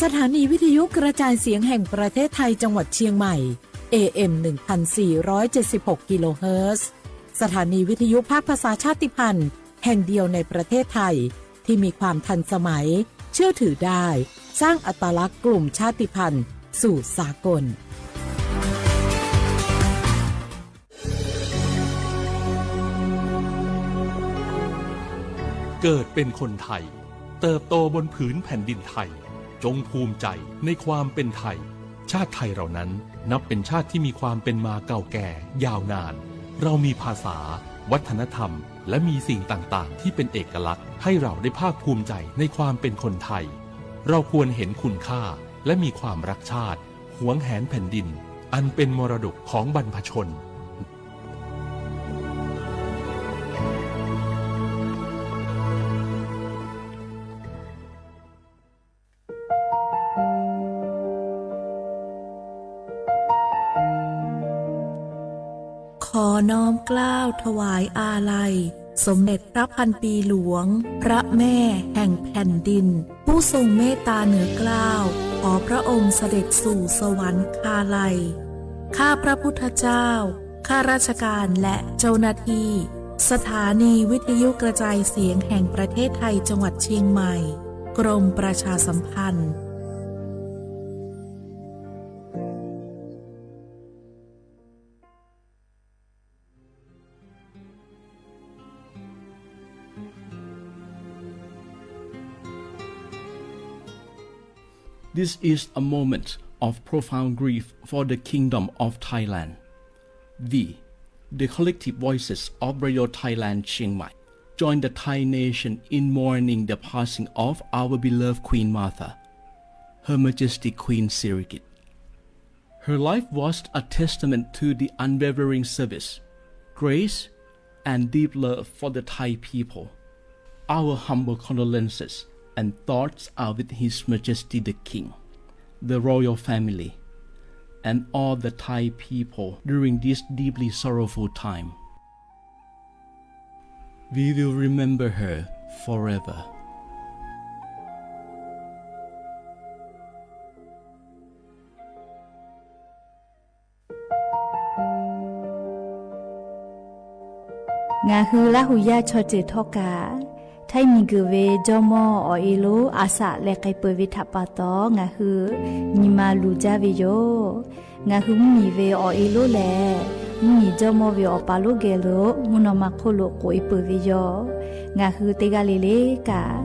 สถานีวิทยุกระจายเสียงแห่งประเทศไทยจังหวัดเชียงใหม่ เอ เอ็ม หนึ่งพันสี่ร้อยเจ็ดสิบหก กิโลเฮิรตซ์ สถานีวิทยุภาคภาษาชาติพันธุ์แห่งเดียวในประเทศไทย ที่มีความทันสมัย เชื่อถือได้ สร้างอัตลักษณ์กลุ่มชาติพันธุ์สู่สากล เกิดเป็นคนไทย เติบโตบนผืนแผ่นดินไทย จงภูมิใจในความเป็นไทย ชาติไทยเรานั้นนับเป็นชาติที่มีความเป็นมาเก่าแก่ยาวนาน เรามีภาษา วัฒนธรรม และมีสิ่งต่างๆ ที่เป็นเอกลักษณ์ ให้เราได้ภาคภูมิใจในความเป็นคนไทย เราควรเห็นคุณค่า และมีความรักชาติ หวงแหนแผ่นดิน อันเป็นมรดกของบรรพชน ขอน้อมเกล้าถวายอาลัย สมเด็จพระพันปีหลวง พระแม่แห่งแผ่นดิน ผู้ทรงเมตตาเหนือเกล้า ขอพระองค์เสด็จสู่สวรรคาลัย ข้าพระพุทธเจ้า ข้าราชการและเจ้าหน้าที่ สถานีวิทยุกระจายเสียงแห่งประเทศไทยจังหวัดเชียงใหม่ กรมประชาสัมพันธ์ This is a moment of profound grief for the Kingdom of Thailand. We, the collective voices of Radio Thailand Chiang Mai, join the Thai nation in mourning the passing of our beloved Queen Mother, Her Majesty Queen Sirikit. Her life was a testament to the unwavering service, grace, and deep love for the Thai people. Our humble condolences and thoughts are with His Majesty the King, the royal family, and all the Thai people during this deeply sorrowful time. We will remember her forever. ငါဟု လႃးဟူယႃႉ ဆီၣ်စၢၣ်ထီၣ်ကး ထႆးမီၵုၺ်ၵၢဝ် ကၠီမီၢ် အီၣ်အ့လိ အစၢ် လဲၤကဲပၢၢ်ဝၢထၣ်ပၢ်တီ ငါဟု မံမၤလူၤကၠါဝၢယိာ်. ငါဟု မုၼ်မံၣ်ဝၢ အီၣ်အ့လိလၢ မုၼ်မံၣ်ကၠီမီၢ်ဝၢ အီၣ်ပၢ်လိၵၢၢ်လိ မုၼ်နီၢ်မၤခိၣ်လိၣ် ကိၣ်အ့ပၢၢ်ဝၢယိာ်. ငါဟု တဂၤလၢ်လၢ်ကး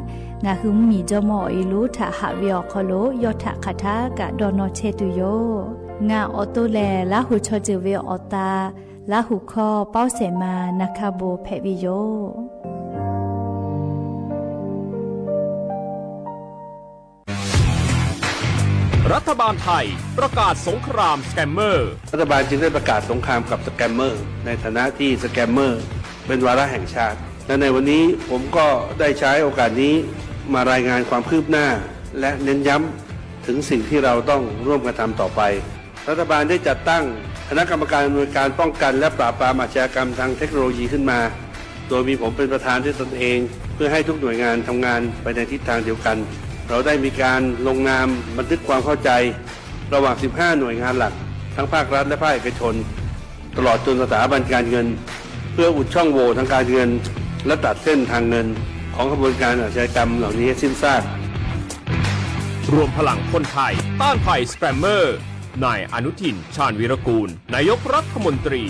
ငါဟု မုၼ်မံၣ်ကၠီမီၢ် အီၣ်အ့လိ ထၣ်ဟးဝၢအီၣ်ခီလိၣ် ယီၢ်ထၣ်ခးထၢ်ကး ဒီးနီၢ်ဆဲးတုၤယိာ်. ငါအီၣ်တိၢ်လဲၣ် လၢဟူ ဆီၣ်စၢၣ်ဝၢအီၣ်တၢ် လၢဟူခီ ပီၣ်စဲးမၤ နၢ်ခၢ်ဘိ ဖဲးဝၢယိာ်. รัฐบาลไทยประกาศสงครามสแกมเมอร์ รัฐบาลจึงได้ประกาศสงครามกับสแกมเมอร์ ในฐานะที่สแกมเมอร์เป็นวาระแห่งชาติ และในวันนี้ผมก็ได้ใช้โอกาสนี้มารายงานความคืบหน้า และเน้นย้ำถึงสิ่งที่เราต้องร่วมกันทำต่อไป รัฐบาลได้จัดตั้งคณะกรรมการอำนวยการป้องกันและปราบปรามอาชญากรรมทางเทคโนโลยีขึ้นมา โดยมีผมเป็นประธานด้วยตนเอง เพื่อให้ทุกหน่วยงานทำงานไปในทิศทางเดียวกัน เราได้มีการลงนามบันทึกความเข้าใจระหว่าง สิบห้า หน่วยงานหลัก ทั้งภาครัฐและภาคเอกชน ตลอดจนสถาบันการเงิน เพื่ออุดช่องโหว่ทางการเงิน และตัดเส้นทางเงินของขบวนการอาชญากรรมเหล่านี้ให้สิ้นซาก รวมพลังคนไทยต้านภัยสแกมเมอร์ นายอนุทิน ชาญวีรกูล นายกรัฐมนตรี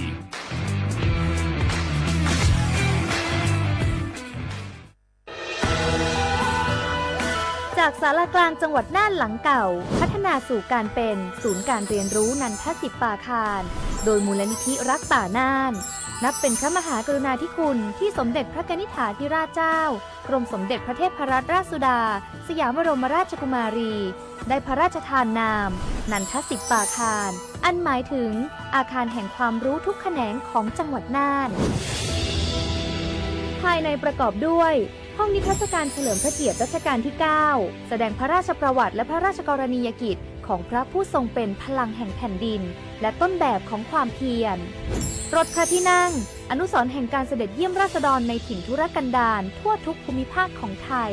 จากศาลากลางจังหวัดน่านหลังเก่า พัฒนาสู่การเป็นศูนย์การเรียนรู้นันทสิปปาคาร โดยมูลนิธิรักป่าน่าน นับเป็นพระมหากรุณาธิคุณที่สมเด็จพระกนิษฐาธิราชเจ้า กรมสมเด็จพระเทพรัตนราชสุดา สยามบรมราชกุมารี ได้พระราชทานนาม นันทสิปปาคาร อันหมายถึงอาคารแห่งความรู้ทุกแขนงของจังหวัดน่าน ภายในประกอบด้วย ห้องนิทรรศการเฉลิมพระเกียรติรัชกาลที่ เก้า แสดงพระราชประวัติและพระราชกรณียกิจของพระผู้ทรงเป็นพลังแห่งแผ่นดิน และต้นแบบของความเพียร รถพระที่นั่ง อนุสรณ์แห่งการเสด็จเยี่ยมราษฎรในถิ่นทุรกันดารทั่วทุกภูมิภาคของไทย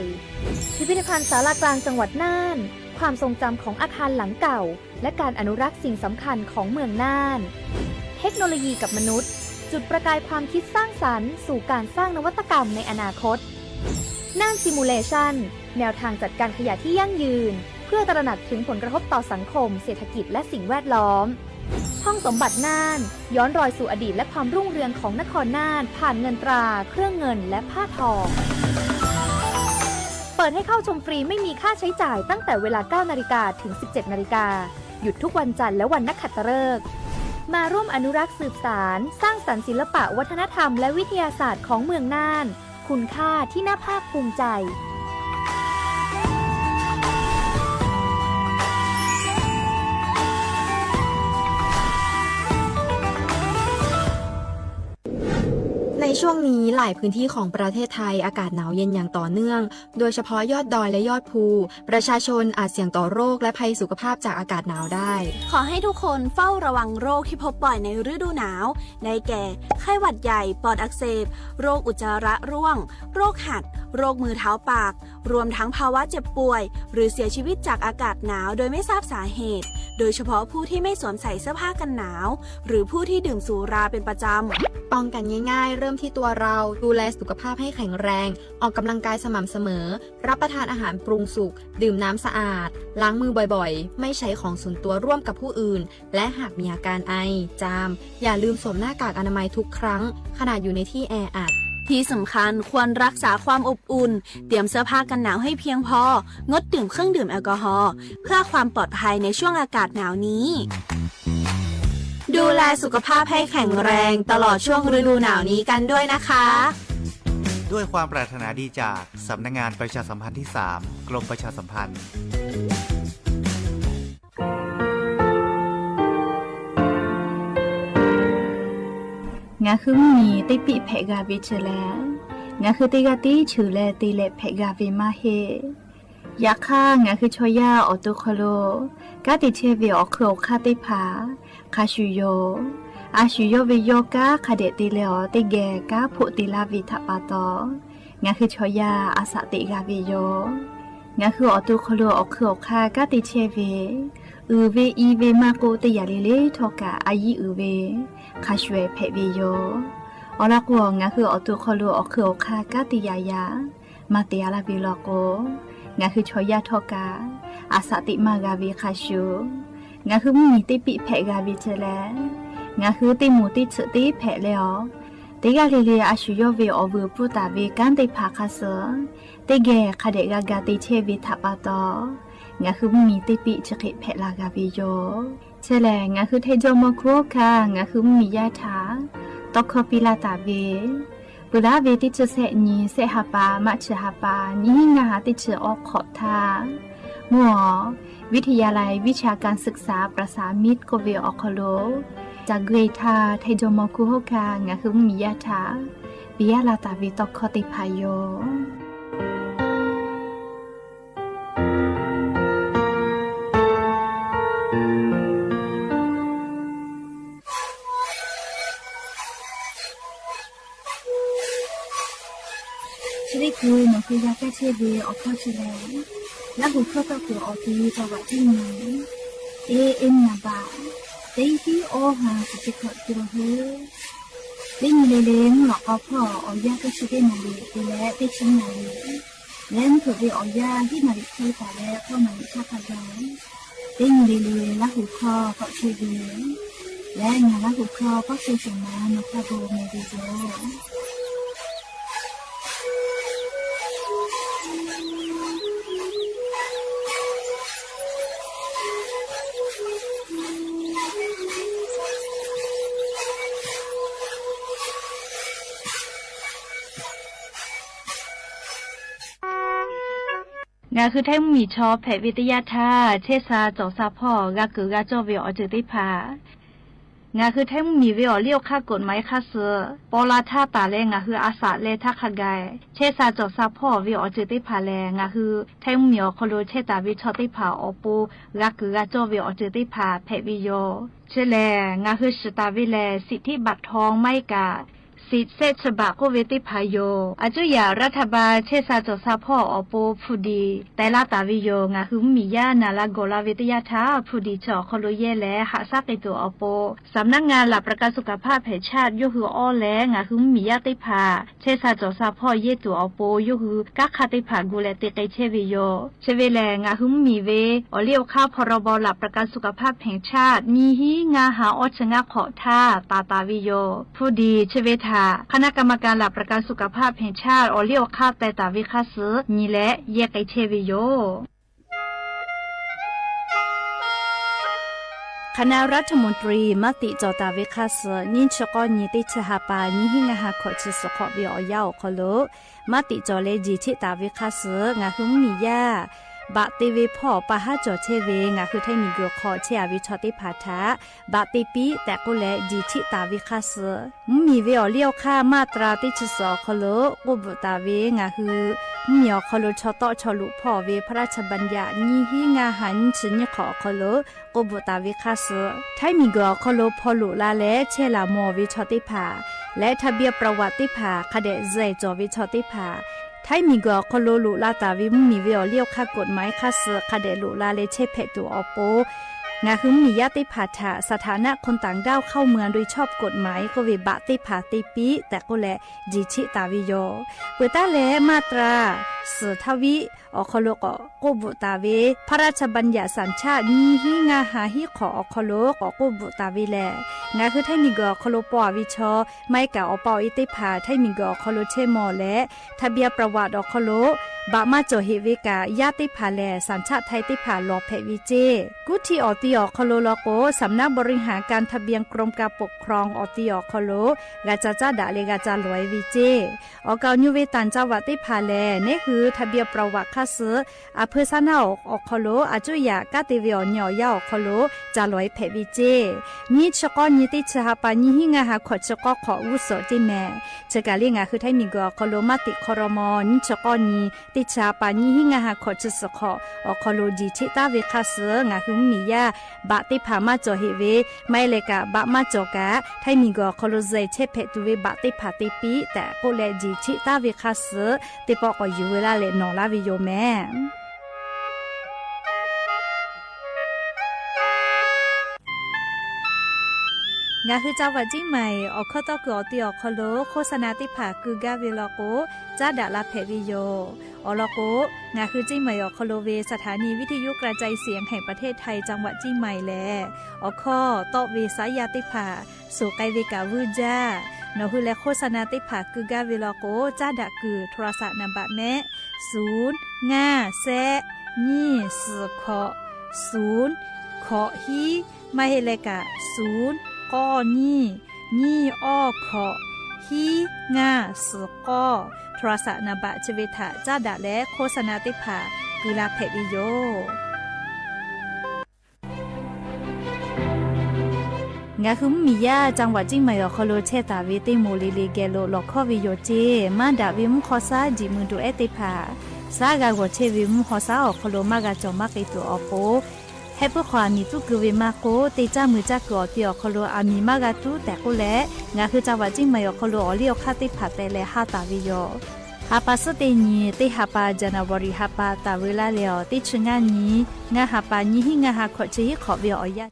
พิพิธภัณฑ์ศาลากลางจังหวัดน่าน ความทรงจำของอาคารหลังเก่า และการอนุรักษ์สิ่งสำคัญของเมืองน่าน เทคโนโลยีกับมนุษย์ จุดประกายความคิดสร้างสรรค์สู่การสร้างนวัตกรรมในอนาคต น่าน Simulation แนวทางจัดการขยะที่ยั่งยืน เพื่อตระหนักถึงผลกระทบต่อสังคม เศรษฐกิจ และสิ่งแวดล้อม ห้องสมบัติน่าน ย้อนรอยสู่อดีตและความรุ่งเรืองของนครน่าน ผ่านเงินตรา เครื่องเงิน และผ้าทอ เปิดให้เข้าชมฟรีไม่มีค่าใช้จ่ายตั้งแต่เวลา เก้านาฬิกา ถึง สิบเจ็ดนาฬิกา หยุดทุกวันจันทร์และวันนักขัตฤกษ์ มาร่วมอนุรักษ์สืบสาน สร้างสรรค์ศิลปะวัฒนธรรมและวิทยาศาสตร์ของเมืองน่าน คุณค่าที่น่าภาคภูมิใจ ในช่วงนี้หลายพื้นที่ของประเทศไทยอากาศหนาวเย็นอย่างต่อเนื่อง โดยเฉพาะยอดดอยและยอดภู ประชาชนอาจเสี่ยงต่อโรคและภัยสุขภาพจากอากาศหนาวได้ ขอให้ทุกคนเฝ้าระวังโรคที่พบบ่อยในฤดูหนาว ได้แก่ ไข้หวัดใหญ่ ปอดอักเสบ โรคอุจจาระร่วง โรคหัด โรคมือเท้าปาก รวมทั้งภาวะเจ็บป่วย หรือเสียชีวิตจากอากาศหนาวโดยไม่ทราบสาเหตุ โดยเฉพาะผู้ที่ไม่สวมใส่เสื้อผ้ากันหนาว หรือผู้ที่ดื่มสุราเป็นประจำ ป้องกันง่ายๆ เริ่มที่ตัวเรา ดูแลสุขภาพให้แข็งแรง ออกกำลังกายสม่ำเสมอ รับประทานอาหารปรุงสุก ดื่มน้ำสะอาด ล้างมือบ่อยๆ ไม่ใช้ของส่วนตัวร่วมกับผู้อื่น และหากมีอาการไอ จาม อย่าลืมสวมหน้ากากอนามัยทุกครั้ง ขณะอยู่ในที่แออัด ที่สำคัญควรรักษาความอบอุ่น เตรียมเสื้อผ้ากันหนาวให้เพียงพอ งดดื่มเครื่องดื่มแอลกอฮอล์ เพื่อความปลอดภัยในช่วงอากาศหนาวนี้ ดูแลสุขภาพให้แข็งแรงตลอดช่วงฤดูหนาวนี้กันด้วยนะคะ ด้วยความปรารถนาดีจากสำนักงานประชาสัมพันธ์ที่สาม กรมประชาสัมพันธ์ Ngaˬ hui mvuhˇ miˬ teˇ piˆ hpehꞈ g'a ve chi lehˬ, ngaˬ hui teˇ g'aˇ tiˉ cheuˬ leh te leh hpehꞈ g'a ve maˇ heˆ. Yaꞈ hk'aˇ, ngaˬ hui chaw yaˇ awˬ to hk'aw lo kanˉ te chehˇ ve awˬ hk'eun awˬ hk'aˇ teˇ hpaˍ hk'a shuˍ yoˬ. A shu yawˇ ve yawˇ kanˉ hk'a dehꞈ te leh awˬ teˇ geh kanˉ hpoˆ te laˇ ve htaꞈ pa taw, ngaˬ hui chaw yaˇ a shaꞈ teꞈ g'a ve yoˬ. Ngaˬ hui awˬ to hk'aw lo awˬ hk'eun awˬ hk'aˇ kanˉ te chehˇ ve, uiˍ ve i ve maˇ k'oˆ, teˇ yanˇ le le htawˇ kaꞈ a yiˉ uiˍ ve hk'a shuˍ ehˍ hpehꞈ ve yoˬ. Awˬ lawn k'o, ngaˬ hui awˬ to hk'aw lo awˬ hk'eun awˬ hk'aˇ kanˉ te yaꞈ yaꞈ maˇ te a laˇ ve law k'o, ngaˬ hui chaw yaˇ htawˇ kaꞈ a shaꞈ teꞈ maˇ g'a ve hk'a shuˍ, ngaˬ hui mvuhˇ miˬ teˇ piˆ hpehꞈ g'a ve chi lehˬ, ngaˬ hui teˇ moˍ teˇ tsuhꞈ teˇ hpehꞈ leh awˬ, teˇ g'aˇ le le a shu yawˇ ve awˬ vuiˬ pfuhˇ taˍ ve kanˉ teˇ hpaˍ hk'a suh teˇ geh hk'a dehꞈ g'a ga te chehˇ ve htaꞈ pa taw, ngaˬ hui mvuhˇ miˬ teˇ piˆ chi hk'e hpehꞈ la g'a ve yoˬ. Chi lehˬ, ngaˬ hui Htaiˇ jawˇmawˇ hkunˉ hawˉ hkanˇ ngaˬ hui mvuhˇ miˬ yaˇ htaꞈ tawˇ hkawˇ piˇ laˇ taˍ ve, peuˬ laˉ ve teˇ chi sehˆ nyi sehˆ ha pa maˇ chi ha pa nyiˇ hinˉ ngaˇ ha teˇ chi awˬ hk'awꞈ htaˇ, mvuhˇ awˬ วิทยาลัยวิชาการศึกษาประสานมิตร k'oˆ ve awˬ hk'aw lo ca gui htaˇ, Htaiˇ jawˇmawˇ hkunˉ hawˉ hkanˇ ngaˬ hui mvuhˇ miˬ yaˇ htaꞈ piˇ laˇ taˍ ve tawˇ hkawˇ teˇ hpaˍ yoˬ. Chi teˇ hkui nawˬ hui g'a kaˇ chehˇ ve awˬ hkawˇ chi lehˬ, Laˇ huˍ hkawˇ tawˇ hkawˇ awˬ ti taw vaꞈ teˇ nyi, teˇ nyi baꞈ, teˇ hiˉ awˇ ha chi teˇ hkawꞈ te la hui. Teˇ nyi le le mvuhˇ lawꞈ k'aw hpawˇ awˬ yanˇ teˇ chi teˇ naˍ riˍ te leh teˇ chi naˍ riˍ leh mvuhˇ hpeuꞈ ve awˬ yanˇ hiˉ naˍ riˍ hk'e taˍ leh hkawˇ naˍ riˍ htaˇ hk'a gaˬ, teˇ nyi le le Laˇ huˍ hkawˇ k'awꞈ chehˇ ve leh, ngaˬ Laˇ huˍ hkawˇ k'awꞈ chehˇ shawˍ ma nawˬ hk'a gaˬ meh ve yoˬ. Ngaˬ hui Htaiˇ mvuhˇ miˬ chaw hpehꞈ ve teˇ yanˇ htaˇ, chehˇ sha cawˬ sha hpawˇ g'a keunˍ g'a cawˇ ve awˬ ceuˬ teˇ hpaˍ, ngaˬ hui Htaiˇ mvuhˇ miˬ ve awˬ liˇ awˬ hk'aˇ กฎหมาย hk'a suh paw la htaˇ taˍ leh ngaˬ hui a shaꞈ leh htaˇ hk'a gaˬ, chehˇ sha cawˬ sha hpawˇ ve awˬ ceuˬ teˇ hpaˍ lehˬ, ngaˬ hui Htaiˇ mvuhˇ miˬ awˬ hk'aw lo chehˇ taˍ ve chaw teˇ hpaˍ awˬ pon g'a keunˍ g'a cawˇ ve awˬ ceuˬ teˇ hpaˍ hpehꞈ ve yoˬ. Chi lehˬ, ngaˬ hui shiˍ taˍ ve lehˬ, สิทธิบัตรทอง maˇ heˆ kaꞈ สิทธิ์ แซะ ฉบับ k'oˆ ve teˇ hpaˍ yoˬ. Aˬ cuˇ yaꞈ รัฐบาล chehˇ sha cawˬ sha hpawˇ awˬ pon hpu diˍ teh laˇ taˍ ve yoˬ. Ngaˬ hui mvuhˇmiˬ yaˇ naˍ la gawˬ la ve teˇ yanˇ htaˇ, hpu diˍ chi awˬ hk'aw lo yehˇ leh haꞈ shaˉ k'ai tuˬ awˬ pon, สำนักงานหลักประกันสุขภาพแห่งชาติ yawˇ hui awˇ leh ngaˬ hui mvuhˇmiˬ yaˇ teˇ hpaˍ chehˇ sha cawˬ sha hpawˇ yehˇ tuˬ awˬ pon yawˇ hui kanˉ hk'aˇ teˇ hpaˍ gu leh te k'ai chehˇ ve yoˬ. Chi ve lehˬ, ngaˬ hui mvuhˇmiˬ ve awˬ liˇ awˬ hk'aˇ พรบหลักประกันสุขภาพแห่งชาติ nyiˇ hinˉ ngaˇ ha awˇ chi ngaˇ hk'awꞈ htaˇ taˍ taˍ ve yoˬ. Hpu diˍ chi ve htaꞈ คณะกรรมการหลักประกันสุขภาพแห่งชาติ awˬ liˇ awˬ hk'aˇ teh taˍ ve hk'a suh nyi leh yehˇ k'ai chehˇ ve yoˬ. คณะรัฐมนตรี maˇ tiꞈ cawˬ taˍ ve hk'a suh nyiˇ chi k'awˇ nyi teˇ chi ha pa nyiˇ hinˉ ngaˇ ha hkawꞈ chi suhˍ hk'awꞈ ve awˬ yanˇ awˬ hk'aw lo maˇ tiꞈ cawˬ leh jeˬ cheˆ taˍ ve hk'a suh ngaˬ hui mvuhˇmiˬ yaˇ baꞈ te ve hpawˇ pa haˉ cawˬ chehˇ ve ngaˬ hui Htaiˇ miˬguiˬ hk'aw chehˇ a ve chaw teˇ hpaˍ htaꞈ baꞈ te piˇ tehꞈ k'oˆ leh jeˬ cheˆ taˍ ve hk'a suh, mvuhˇmiˬ ve awˬ liˇ awˬ hk'aˇ มาตรา teˇ chi suhˍ awˬ hk'aw lo k'oˆ bvuhꞈ taˍ ve ngaˬ hui mvuhˇmiˬ awˬ hk'aw lo chaw tawˆ chaw loꞈ hpawˇ ve พระราชบัญญัติ nyiˇ hinˉ ngaˇ ha nyiˇ chi nyiˇ hk'awꞈ awˬ hk'aw lo k'oˆ bvuhꞈ taˍ ve hk'a suh, Htaiˇ miˬguiˬ awˬ hk'aw lo hpaw loꞈ la leh chehˇ laˬ mawˬ ve chaw teˇ hpaˍ leh ทะเบียนประวัติ teˇ hpaˍ hk'a dehꞈ zuhꞈ cawˬ ve chaw teˇ hpaˍ, Htaiˇ miˬguiˬ awˬ hk'aw lo loꞈ la taˍ ve mvuhˇmiˬ ve awˬ liˇ awˬ hk'aˇ กฎหมาย hk'a suh hk'a dehꞈ loꞈ la leh chehˇ hpehꞈ tuˬ awˬ pon, ngaˬ hui mvuhˇmiˬ yaˇ teˇ hpaˍ htaꞈ สถานะคนต่างด้าวเข้าเมืองโดยชอบกฎหมาย k'oˆ ve baꞈ teˇ hpaˍ te piˇ tehꞈ k'oˆ leh jeˬ cheˆ taˍ ve yoˬ. Peuˬ taˉ leh มาตรา suhˍ htaˇ viˆ awˬ hk'aw lo k'awꞈ k'oˆ bvuhꞈ taˍ ve พระราชบัญญัติสัญชาติ nyiˇ hinˉ ngaˇ ha hiˉ hk'awꞈ awˬ hk'aw lo k'awꞈ k'oˆ bvuhꞈ taˍ ve lehˬ, ngaˬ hui Htaiˇ miˬguiˬ awˬ hk'aw lo paw a ve chaw, maˇ heˆ kaꞈ awˬ pa awˬ e teˇ hpaˍ Htaiˇ miˬguiˬ awˬ hk'aw lo chehˇ mawˬ leh ทะเบียนประวัติ awˬ hk'aw lo baꞈ maˇ cawˬ heꞈ ve kaꞈ, yaˇ teˇ hpaˍ lehˬ สัญชาติไทย teˇ hpaˍ lawˬ hpehꞈ ve ceˇ. Kuˇ htiˇ awˬ ti awˬ hk'aw lo law k'o, สำนักบริหารการทะเบียน กรมการปกครอง awˬ ti awˬ hk'aw lo g'a ca caˉ daꞈ leh g'a ca lawˬ e ve ceˇ. Awˬ kaˍ awˬ nyu ve ต่างจังหวัด teˇ hpaˍ lehˬ, neˉ hui ทะเบียนประวัติ hk'a suh a hpeu saˉ naˉ awˬ hk'aw lo a cuˇ yaꞈ kanˉ te ve awˬ nyi awˬ yanˇ awˬ hk'aw lo ca lawˬ e hpehꞈ ve ceˇ. Nyiˇ chi k'awˇ nyi teˇ chi ha pa nyiˇ hinˉ ngaˇ ha hkawꞈ chi k'awˇ hk'awꞈ g'uˇ suhˍ ceˇ mehˍ. Chi kaˬ le ngaˬ hui Htaiˇ miˬguiˬ awˬ hk'aw lo maˇ tiꞈ hk'aw raw maw nyiˇ chi k'awˇ nyi teˇ chi ha pa nyiˇ hinˉ ngaˇ ha hkawꞈ chi suhˍ hk'awꞈ awˬ hk'aw lo jeˬ cheˆ taˉ ve hk'a suh ngaˬ hui mvuhˇmiˬ yaˇ baꞈ teˇ hpaˍ maˇ cawˬ heꞈ ve, maˇ heˆ leh kaꞈ baꞈ maˇ cawˬ kaꞈ Htaiˇ miˬguiˬ awˬ hk'aw lo zuhꞈ chehˇ hpehꞈ tuˬ ve baꞈ teˇ hpaˍ te piˇ tehꞈ k'oˆ leh jeˬ cheˆ taˉ ve hk'a suh teˇ pawˆ k'awꞈ yuˬ veu laˇ leh nawˬ laˇ ve yoˬ mehˍ. Ngaˬ hui จังหวัดเชียงใหม่ awˬ hkawˇ tawˇ kuiˬ awˬ ti awˬ hk'aw lo โฆษณา teˇ hpaˍ keu gaˇ ve law k'o, caˉ daꞈ la hpehꞈ ve yoˬ. Awˬ lawn k'o, ngaˬ hui เชียงใหม่ awˬ hk'aw lo ve สถานีวิทยุกระจายเสียงแห่งประเทศไทย จังหวัดเชียงใหม่ lehˬ, awˬ hkawˇ tawˆ ve saˉ yaˇ teˇ hpaˍ suhˍ k'ai ve kaꞈ vuiˇ jaˇ. Nawˬ hui leh โฆษณา teˇ hpaˍ keu gaˇ ve law k'o, caˉ daꞈ kuiˬ โทรศัพท์ นามบัตร mehˆ, suˍ ngaˇ shehˆ nyiˇ suhˍ hkawꞈ suˍ hkawꞈ hiˉ, maˇ heˆ leh kaꞈ suˍ k'awˇ nyiˇ nyiˇ awˇ hkawꞈ hiˉ ngaˇ suhˍ k'awˇ โทรศัพท์ นามบัตร chi ve htaꞈ caˉ daꞈ leh โฆษณา teˇ hpaˍ keu la hpehꞈ ve yoˬ. Ngaˬ hui mvuhˇmiˬ yaˇ จังหวัดเชียงใหม่ awˬ hk'aw lo chehˇ taˍ ve teˇ moˍ le le geh lo lawˬ hkawˇ ve yoˬ ceˇ. Maˇ daꞈ ve mvuhˇ hk'aw saˉ jiꞈ mui duˬ ehˉ teˇ hpaˍ, saˉ g'a g'awˬ chehˇ ve mvuhˇ hk'aw saˉ awˬ hk'aw lo maˇ g'a cawˬ maˇ k'ai tuˬ awˬ pon, heh puiˉ hk'aw aˬ miˍ tuˉ keu ve maˇ k'oˆ, teˇ caˇ mui caˇ kuiˬ awˬ ti awˬ hk'aw lo aˬ miˍ maˇ g'a tuˉ tehꞈ k'oˆ leh, ngaˬ hui จังหวัดเชียงใหม่ awˬ hk'aw lo awˬ liˇ awˬ hk'aˇ teˇ hpaˍ teh leh haˉ taˍ ve yoˬ. Ha pa suhˉ teˇ nyi, teˇ ha pa January ha pa taˍ veu laˇ leh awˬ teˇ chi ngaˇ nyi, ngaˇ ha pa nyiˇ hinˉ ngaˇ ha hkawꞈ chi hiˉ hk'awꞈ ve awˬ yanˇ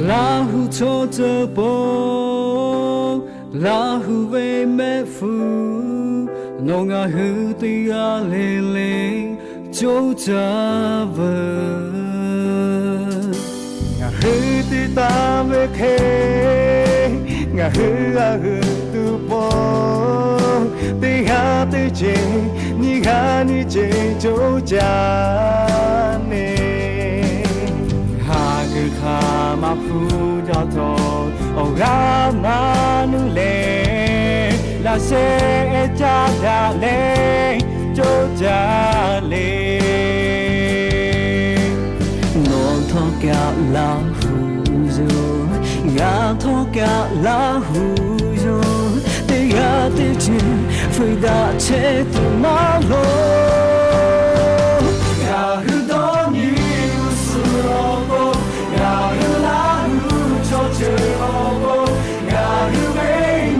Laˇ hu chaw ceuˬ pon, Laˇ hu ve mehˆ hpfuhˇ, nawˬ ngaˬ hui teˇ g'aˇ le le coˇ caˇ veuˬ. Ngaˬ hui te taˍ ve hk'e, ngaˬ hui g'a hui tuˬ pon, teˇ g'aˇ teˇ ceuˬ, nyiˇ g'aˇ nyiˇ ceuˬ coˇ caˇ neˇ. Haꞈ kuiˬ hk'aˬ maˇ hpu jaˇ htawˇ, awˬ g'aˇ maˇ nuˇ leh, Laꞈ sheh caˇ daꞈ leh cawˇ caˇ le. Nawˬ htawˇ kaꞈ Laˇhuˍ yoˬ. Ngaˬ htawˇ kaꞈ Laˇhuˍ yoˬ. Teˇ g'aˇ teˇ ceuˬ fuiˍ daꞈ chehˇ tuˬ maˇ loˍ. Ngaˬ hui dawˇ nyi g'uˇ suhˍ awˬ pon, ngaˬ hui Laˇhuˍ chaw ceuˬ awˬ pon, ngaˬ hui ve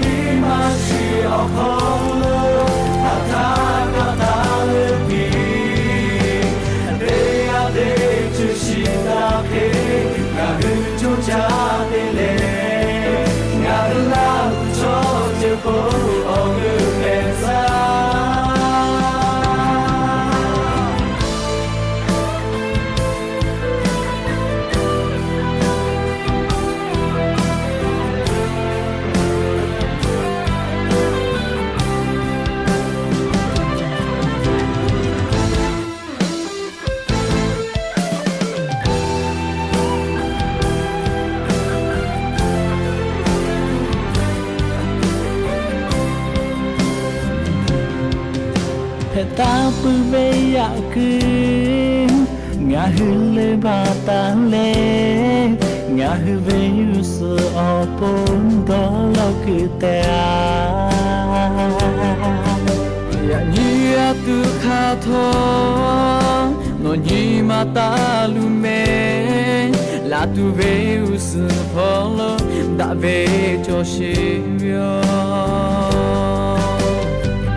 nyi ma shiˍ awˬ hk'aw lo, hk'aˬ htaˇ kaꞈ taˍ leuˉ piˇ. Teˇ g'aˇ teˇ ceuˬ shiˍ taˍ hk'e, ngaˬ hui coˇ caˇ te leh, ngaˬ hui Laˇhuˍ chaw ceuˬ k'o awˬ g'euˆ hpehꞈ tcuh. Hpehꞈ taˍ puiˉ ve yaꞈ kuiˬ ngaˬ hui leuˇ baˬ taˍ leh, ngaˬ hui ve g'uˇ suhˍ awˬ pon dawˇ law kuiˬ tehꞈ a. Yaꞈ nyi a tuˬ hk'aˬ htawˇ nawˬ nyi ma taˍ luˬ mehˍ. Laˬ tuˬ ve g'uˇ suhˍ hpawˇ lo daꞈ ve cawˬ sheˍ ve yoˬ.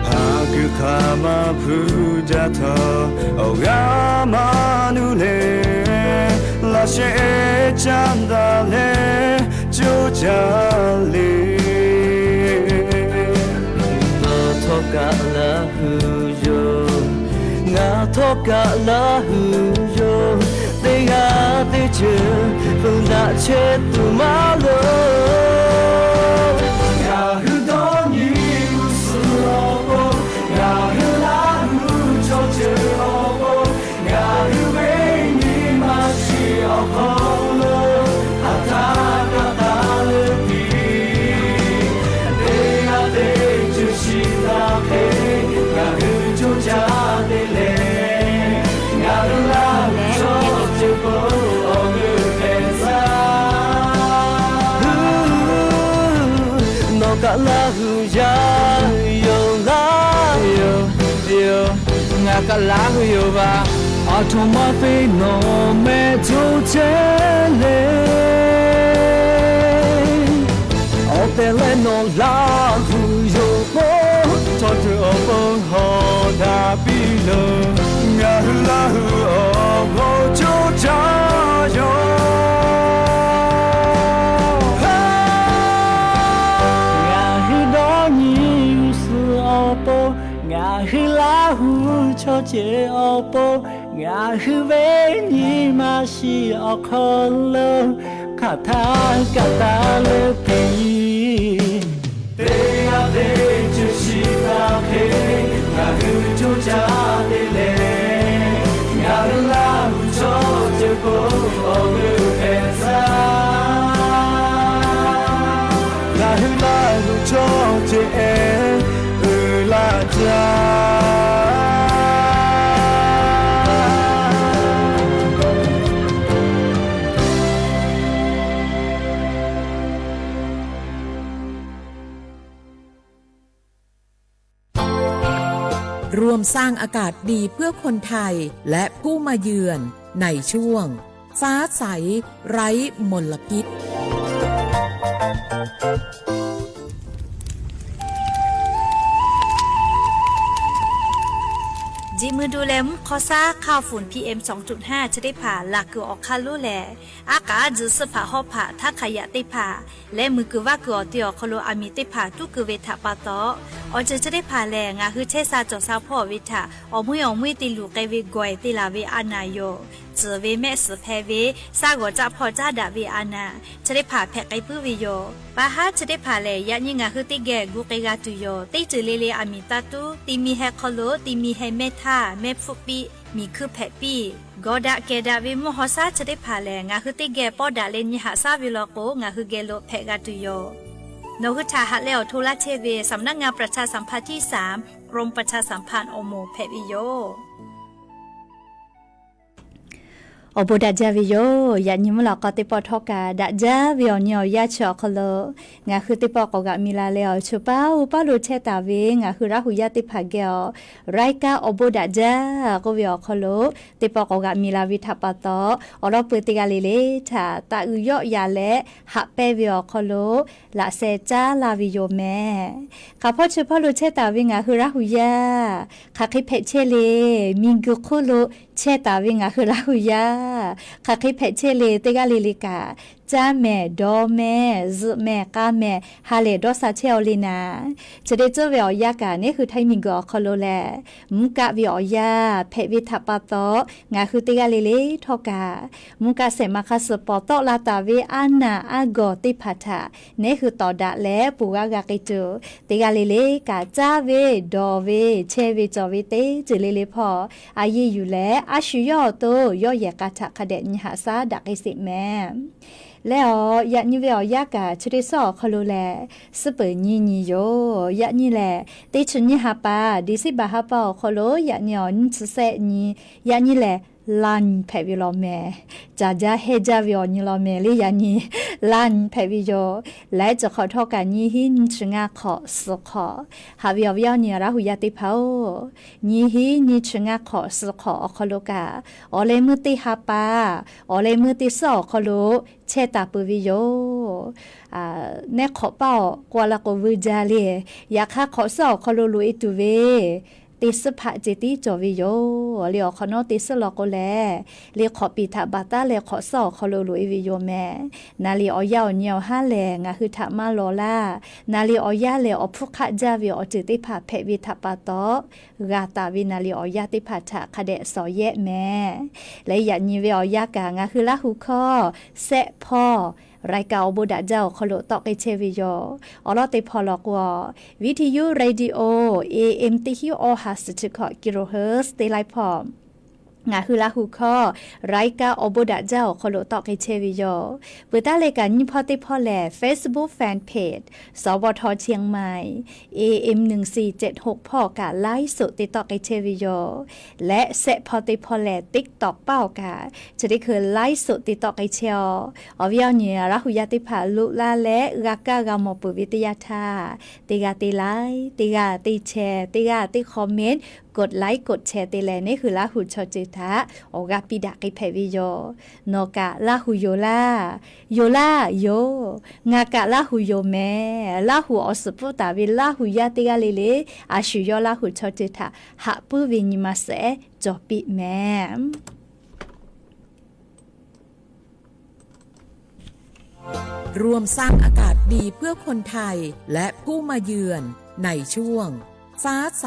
Haˍ kuiˬ hk'aˬ ma hpu jaˇ htawˇ, awˬ g'aˇ maˇ nuˇ leh, laꞈ sheh caˇ daꞈ leh coˇ caˇ le. Nawˬ htawˇ kaꞈ Laˇhuˍ yoˬ. Ngaˬ htawˇ kaꞈ Laˇhuˍ yoˬ. Teˇ g'aˇ teˇ ceuˬ fuiˍ daꞈ chehˇ tuˬ maˇ loˍ. Ngaˬ hui dawˇ nyi g'uˇ suhˍ awˬ pon, ngaˬ hui Laˇhuˍ chaw ceuˬ awˬ pon, ngaˬ hui ve nyi ma shiˍ awˬ hk'aw lo, hk'aˬ htaˇ kaꞈ taˍ leuˉ piˇ. Teˇ g'aˇ teˇ ceuˬ shiˍ taˍ hk'e, ngaˬ hui coˇ caˇ te leh, ngaˬ hui Laˇhuˍ chaw ceuˬ k'o awˬ g'euˆ hpehꞈ tcuh. Nawˬ kaꞈ Laˇhuˍ yaˇ yoˬ laˇ. Yoˬ, yoˬ, ngaˬ kaꞈ Laˇhuˍ yoˬ vaˬ. Aˬ htoꞈ ma te nawˬ mehˆ coˇ chehˇ le. Awˬ tehˬ leh nawˬ Laˇhuˍ yoˬ k'o, chaw ceuˬ awˬ pon hawˍ daꞈ piˇ loˬ. Ngaˬ hui Laˇhuˍ awˬ pon coˇ caˇ yoˬ. Ngaˬ hui dawˇ nyi g'uˇ suhˍ awˬ pon, ngaˬ hui Laˇhuˍ chaw ceuˬ awˬ pon, ngaˬ hui ve nyi ma shiˍ awˬ hk'aw lo, hk'aˬ htaˇ kaꞈ taˍ leuˉ piˇ. Teˇ g'aˇ teˇ ceuˬ shiˍ taˍ hk'e, ngaˬ hui coˇ caˇ te leh, ngaˬ hui Laˇhuˍ chaw ceuˬ k'o awˬ g'euˆ hpehꞈ tcuh. Ngaˬ hui Laˇhuˍ chaw ceuˬ ehˉ uiˍ la jaˇ. ร่วมสร้างอากาศดีเพื่อคนไทยและผู้มาเยือนในช่วงฟ้าใสไร้มลพิษ Ji mui du leh mvuhˇ hk'aw saˉ ค่าฝุ่น พีเอ็ม สองจุดห้า chi teˇ hpaˍ laˬ kuiˬ awˬ hk'aˇ lonˉ lehˬ, aˉ k'aˉ tzuhꞈ suhˆ hpaꞈ hawˉ hpaꞈ htaˇ hk'a yaꞈ teˇ hpaˍ leh muiˬ kuiˬ vaˇ kuiˬ awˬ te awˬ hk'aw lo aˬ miˍ teˇ hpaˍ tuˉ keu ve htaꞈ pa taw, awˬ ceuˬ chi teˇ hpaˍ lehˬ, ngaˬ hui chehˇ sha cawˬ sha hpawˇ ve htaꞈ awˬ meuˇ awˬ meuˇ te luˬ k'ai ve gawˬ e te laˬ ve a naˍ yoˬ. Tcuhˍ ve mehˆ suhˍ hpehꞈ ve, shaˉ g'awˬ caˆ hpawˇ caˉ daꞈ ve a naˍ, chi teˇ hpaˍ hpehꞈ k'ai puiˉ ve yoˬ. Pa haˉ chi teˇ hpaˍ lehˬ, yaꞈ nyi ngaˬ hui teˇ geh gu k'ai g'a tuˬ yoˬ. Teˇ ceuˬ le le aˬ miˍ taˇ tuˉ, ti mi heh hk'aw lo ti mi heh mehˇ htaˇ mehˇ hpfuhˆ piˇ, miˬ hkui hpehꞈ piˇ. Gawˬ daꞈ kehˬ daꞈ ve mvuhˇ haw shaˉ chi teˇ hpaˍ lehˬ, ngaˬ hui teˇ geh pawˇ daꞈ leh nyi haꞈ shaˉ ve law k'o, ngaˬ hui geh lo hpehꞈ g'a tuˬ yoˬ. Nawˬ hui htaꞈ haꞈ leh awˬ hto laˇ chehˇ ve สำนักงานประชาสัมพันธ์ที่สาม กรมประชาสัมพันธ์ awˬ moˍ hpehꞈ ve yoˬ. Awˬ bon daꞈ jaˇ ve yoˬ. Yaꞈ nyi mvuhˇ lawꞈ k'aw teˇ pawˆ htawˇ kaꞈ daꞈ jaˇ ve awˬ nyi awˬ yanˇ chi awˬ hk'aw lo ngaˬ hui teˇ pawˆ k'awꞈ g'aꞈ mi la leh awˬ chi paˇ oˇ paˇ lo chehˇ taˍ ve ngaˬ hui Laˇ hu yaˇ teˇ hpaˍ geh awˬ รายการ awˬ bon daꞈ jaˇ k'oˆ ve awˬ hk'aw lo teˇ pawˆ k'awꞈ g'aꞈ mi la ve htaꞈ pa taw, awˬ lawn peu teˇ g'aˇ le le htaꞈ taꞈ uiˍ yawˆ yaꞈ leh haꞈ pehnˇ ve awˬ hk'aw lo laꞈ sheh caˉ laˇ ve yoˬ mehˍ. Hk'aˬ hpawˇ chi hpawˇ lo chehˇ taˍ ve ngaˬ hui Laˇ hu yaˇ, hk'aˬ hk'e hpehꞈ chehˇ le. Miˬguiˬ hk'oˆ lo chehˇ taˍ ve ngaˬ hui Laˇ hu yaˇ, hk'aˬ hk'e hpehꞈ chehˇ le. Teˇ g'aˇ le le kaꞈ caˇ mehˍ, dawˇ mehˍ, zuhꞈ mehˍ, k'a mehˍ, ha lehˬ dawˇ sha chehˇ aw le naˍ. Chi teˇ ceuˬ ve awˬ yanˇ kaꞈ neˇ hui Htaiˇ miˬguiˬ awˬ hk'aw lo lehˬ, mvuhˇ kaˆ ve awˬ yanˇ hpehꞈ ve htaꞈ pa taw, ngaˬ hui teˇ g'aˇ le le htawˇ kaꞈ mvuhˇ kaˆ shehˍ ma hk'a suh pawˍ tawˆ la taˍ ve aˉ naˬ aˉ gawˬ teˇ hpaˍ htaꞈ neˇ hui tawˍ daꞈ leh ponˬ g'aˇ g'a k'ai tuˬ, teˇ g'aˇ le le kaꞈ caˇ ve, dawˬ ve, chehˇ ve cawˬ ve teˇ ceuˬ le le hpawˇ a yeˇ yuˬ leh, a shu yawˇ awˬ to yawˇ yehˬ k'a htaꞈ hk'a dehꞈ nyi haꞈ shaˉ daꞈ k'ai sheˍ mehˍ. Leh awˬ, yaꞈ nyi ve awˬ yanˇ kaꞈ chi teˇ suhˉ awˬ hk'aw lo lehˬ, suhˉ peuˬ nyi nyi yoˬ. Yaꞈ nyi lehˬ, teˇ chi nyiˇ ha pa, December ha pa awˬ hk'aw lo yaꞈ nyi awˬ nyiˇ chi sehˆ nyi, yaꞈ nyi lehˬ, laˇ nyi hpehꞈ ve law mehˍ. Caˍ jaˇ hehˇ jaˇ ve awˬ nyi law mehˍ le yaꞈ nyi laˇ nyi hpehꞈ ve yoˬ. Laiˉ ceuˬ hk'awꞈ htawˇ kaꞈ nyiˇ hinˉ nyiˇ chi ngaˇ hk'awꞈ suhˍ hk'awꞈ. Haꞈ ve awˬ viˉ awˬ nyi Laˇ hu yaˇ teˇ hpaˍ-oˬ, nyiˇ hinˉ nyiˇ chi ngaˇ hk'awꞈ suhˍ hk'awꞈ awˬ hk'aw lo kaꞈ, awˬ leh meuˇ teˇ ha pa, awˬ leh meuˇ teˇ suhˉ awˬ hk'aw lo chehˇ taˍ peuˬ ve yoˬ. Neˇ hk'awꞈ paˇ awˬ k'o la k'o vuiˇ jaˇ le. Yaꞈ hk'aˇ hk'awꞈ suhˉ awˬ hk'aw lo loꞈ e tuˬ ve teˇ suhˉ hpaˆ ceh tiˉ cawˬ ve yoˬ. Le awˬ hk'awꞈ nawˉ teˇ suhˉ law k'o lehˬ, le hk'awꞈ piˍ htaꞈ baˬ taˉ leh hk'awꞈ suhˉ awˬ hk'aw lo loꞈ e ve yoˬ mehˍ. Naˍ liˍ awˬ yanˇ awˬ nyi awˬ haˉ lehˬ ngaˬ hui htaꞈ maˇ law laˇ. Naˍ liˍ awˬ yanˇ lehˬ awˬ hpfuhˇ hk'aˆ jaˇ ve awˬ ceuˬ teˇ hpaˍ hpehꞈ ve htaꞈ pa taw, g'a taˍ ve naˍ liˍ awˬ yanˇ teˇ hpaˍ htaꞈ hk'a dehꞈ shawˍ yehˆ mehˍ. Leh yaꞈ nyi ve awˬ yanˇ kaꞈ ngaˬ hui Laˇ hu hkawˇ sehˆ hpawˇ รายการ awˬ bon daꞈ jaˇ awˬ hk'aw lo tawˆ k'ai chehˇ ve yoˬ. Awˬ lawn teˇ hpawˇ law k'o, วิทยุ เรดิโอ เอเอ็ม teˇ hinˉ awˇ ha suhˍ chi hkawꞈ กิโลเฮิรตซ์ teˇ laiˉ hpawˇ ngaˬ hui Laˇ hu hkawˇ รายการ awˬ bon daꞈ jaˇ awˬ hk'aw lo tawˆ k'ai chehˇ ve yoˬ. Peuˬ taˉ leh kaꞈ nyiˇ hpawˇ teˇ hpawˇ lehˬ, Facebook Fanpage สวท เชียงใหม่ เอเอ็ม หนึ่งสี่เจ็ดหก hpawˇ kaꞈ ไลฟ์สด te tawˆ k'ai chehˇ ve yoˬ. Leh sehˆ hpawˇ teˇ hpawˇ lehˬ, TikTok paˇ awˬ kaꞈ chi teˇ hkui ไลฟ์สด te tawˆ k'ai chehˇ-oˆ. Awˬ viˉ awˬ nyi Laˇ hu yaˇ teˇ hpaˍ loꞈ la leh g'a kaˇ g'a mawˬ peuˬ ve teˇ yanˇ htaˇ, teˇ g'aˇ teˇ like, teˇ g'aˇ teˇ share, teˇ g'aˇ teˇ comment, กดไลค์ กดแชร์ te leh neˇ hui Laˇ hu chaw ceuˬ htaꞈ awˬ g'aˇ piˇ daꞈ k'ai hpehꞈ ve yoˬ. Nawˬ kaꞈ Laˇ hu yoˬ laˇ. Yoˬ laˇ yoˬ. Ngaˬ kaꞈ Laˇ hu yoˬ mehˍ. Laˇ hu awˬ suhˍ pfuhˇ taˍ ve Laˇ hu yaˇ teˇ g'aˇ le le, a shu yawˇ Laˇ hu chaw ceuˬ htaꞈ haꞈ puiˉ ve nyi ma shehˍ cawˬ piˇ mehˍ. ร่วมสร้างอากาศดีเพื่อคนไทยและผู้มาเยือนในช่วงฟ้าใส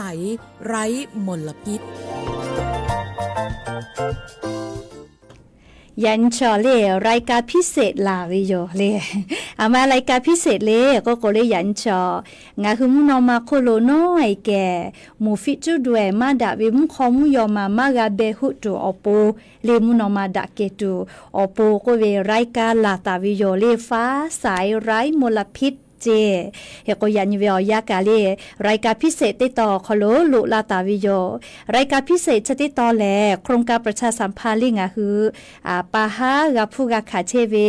ไร้มลพิษ Yaꞈ nyi chaw le, รายการพิเศษ laˬ ve yoˬ le. Aˬ ma รายการพิเศษ le k'oˆ k'o le, yaꞈ nyi chaw ngaˬ hui mvuhˇ naw ma hk'oˆ lo nawˉ e kehˬ, moˍ fiˆ cuˉ duˬ ehˍ maˇ daꞈ ve mvuhˇ hk'aw mvuhˇ yaw ma maˇ g'a beh hoˆ tuˬ awˬ pon le, mvuhˇ naw ma daꞈ kehˬ tuˬ awˬ pon k'oˆ ve รายการ laˬ taˍ ve yoˬ le, ฟ้าใสไร้มลพิษ ceˇ. Hk'e k'o yaꞈ nyi ve awˬ yanˇ kaꞈ le, รายการพิเศษ teˇ tawn awˬ hk'aw lo loꞈ la taˍ ve yoˬ. รายการพิเศษ chi teˇ tawn lehˬ, โครงการประชาสัมพันธ์ le ngaˬ hui pa haˉ g'a hpuˇ g'a hkanˍ chehˇ ve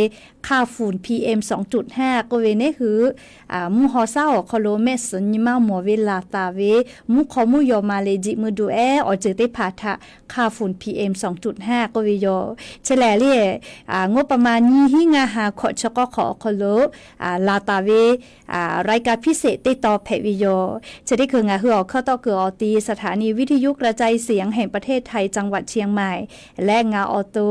ค่าฝุ่น พีเอ็ม สองจุดห้า k'oˆ ve neˇ hui mvuhˇ haw shaˉ awˬ hk'aw lo mehˆ suhˍ nyi maˇ mawˬ ve laˬ taˍ ve mvuhˇ hk'aw mvuhˇ yaw ma le, jiꞈ mui duˬ ehˉ awˬ ceuˬ teˇ hpaˍ htaꞈ ค่าฝุ่น พีเอ็ม สองจุดห้า k'oˆ ve yoˬ. Chi lehˬ le, งบประมาณ nyiˇ hinˉ ngaˇ ha hkawꞈ chi k'awˇ hk'awꞈ awˬ hk'aw lo laˬ taˍ ve รายการพิเศษ teˇ tawn hpehꞈ ve yoˬ. Chi teˇ hkui ngaˬ hui awˬ hkawˇ tawˆ kuiˬ awˬ ti สถานีวิทยุกระจายเสียงแห่งประเทศไทย จังหวัดเชียงใหม่ leh ngaˬ awˬ to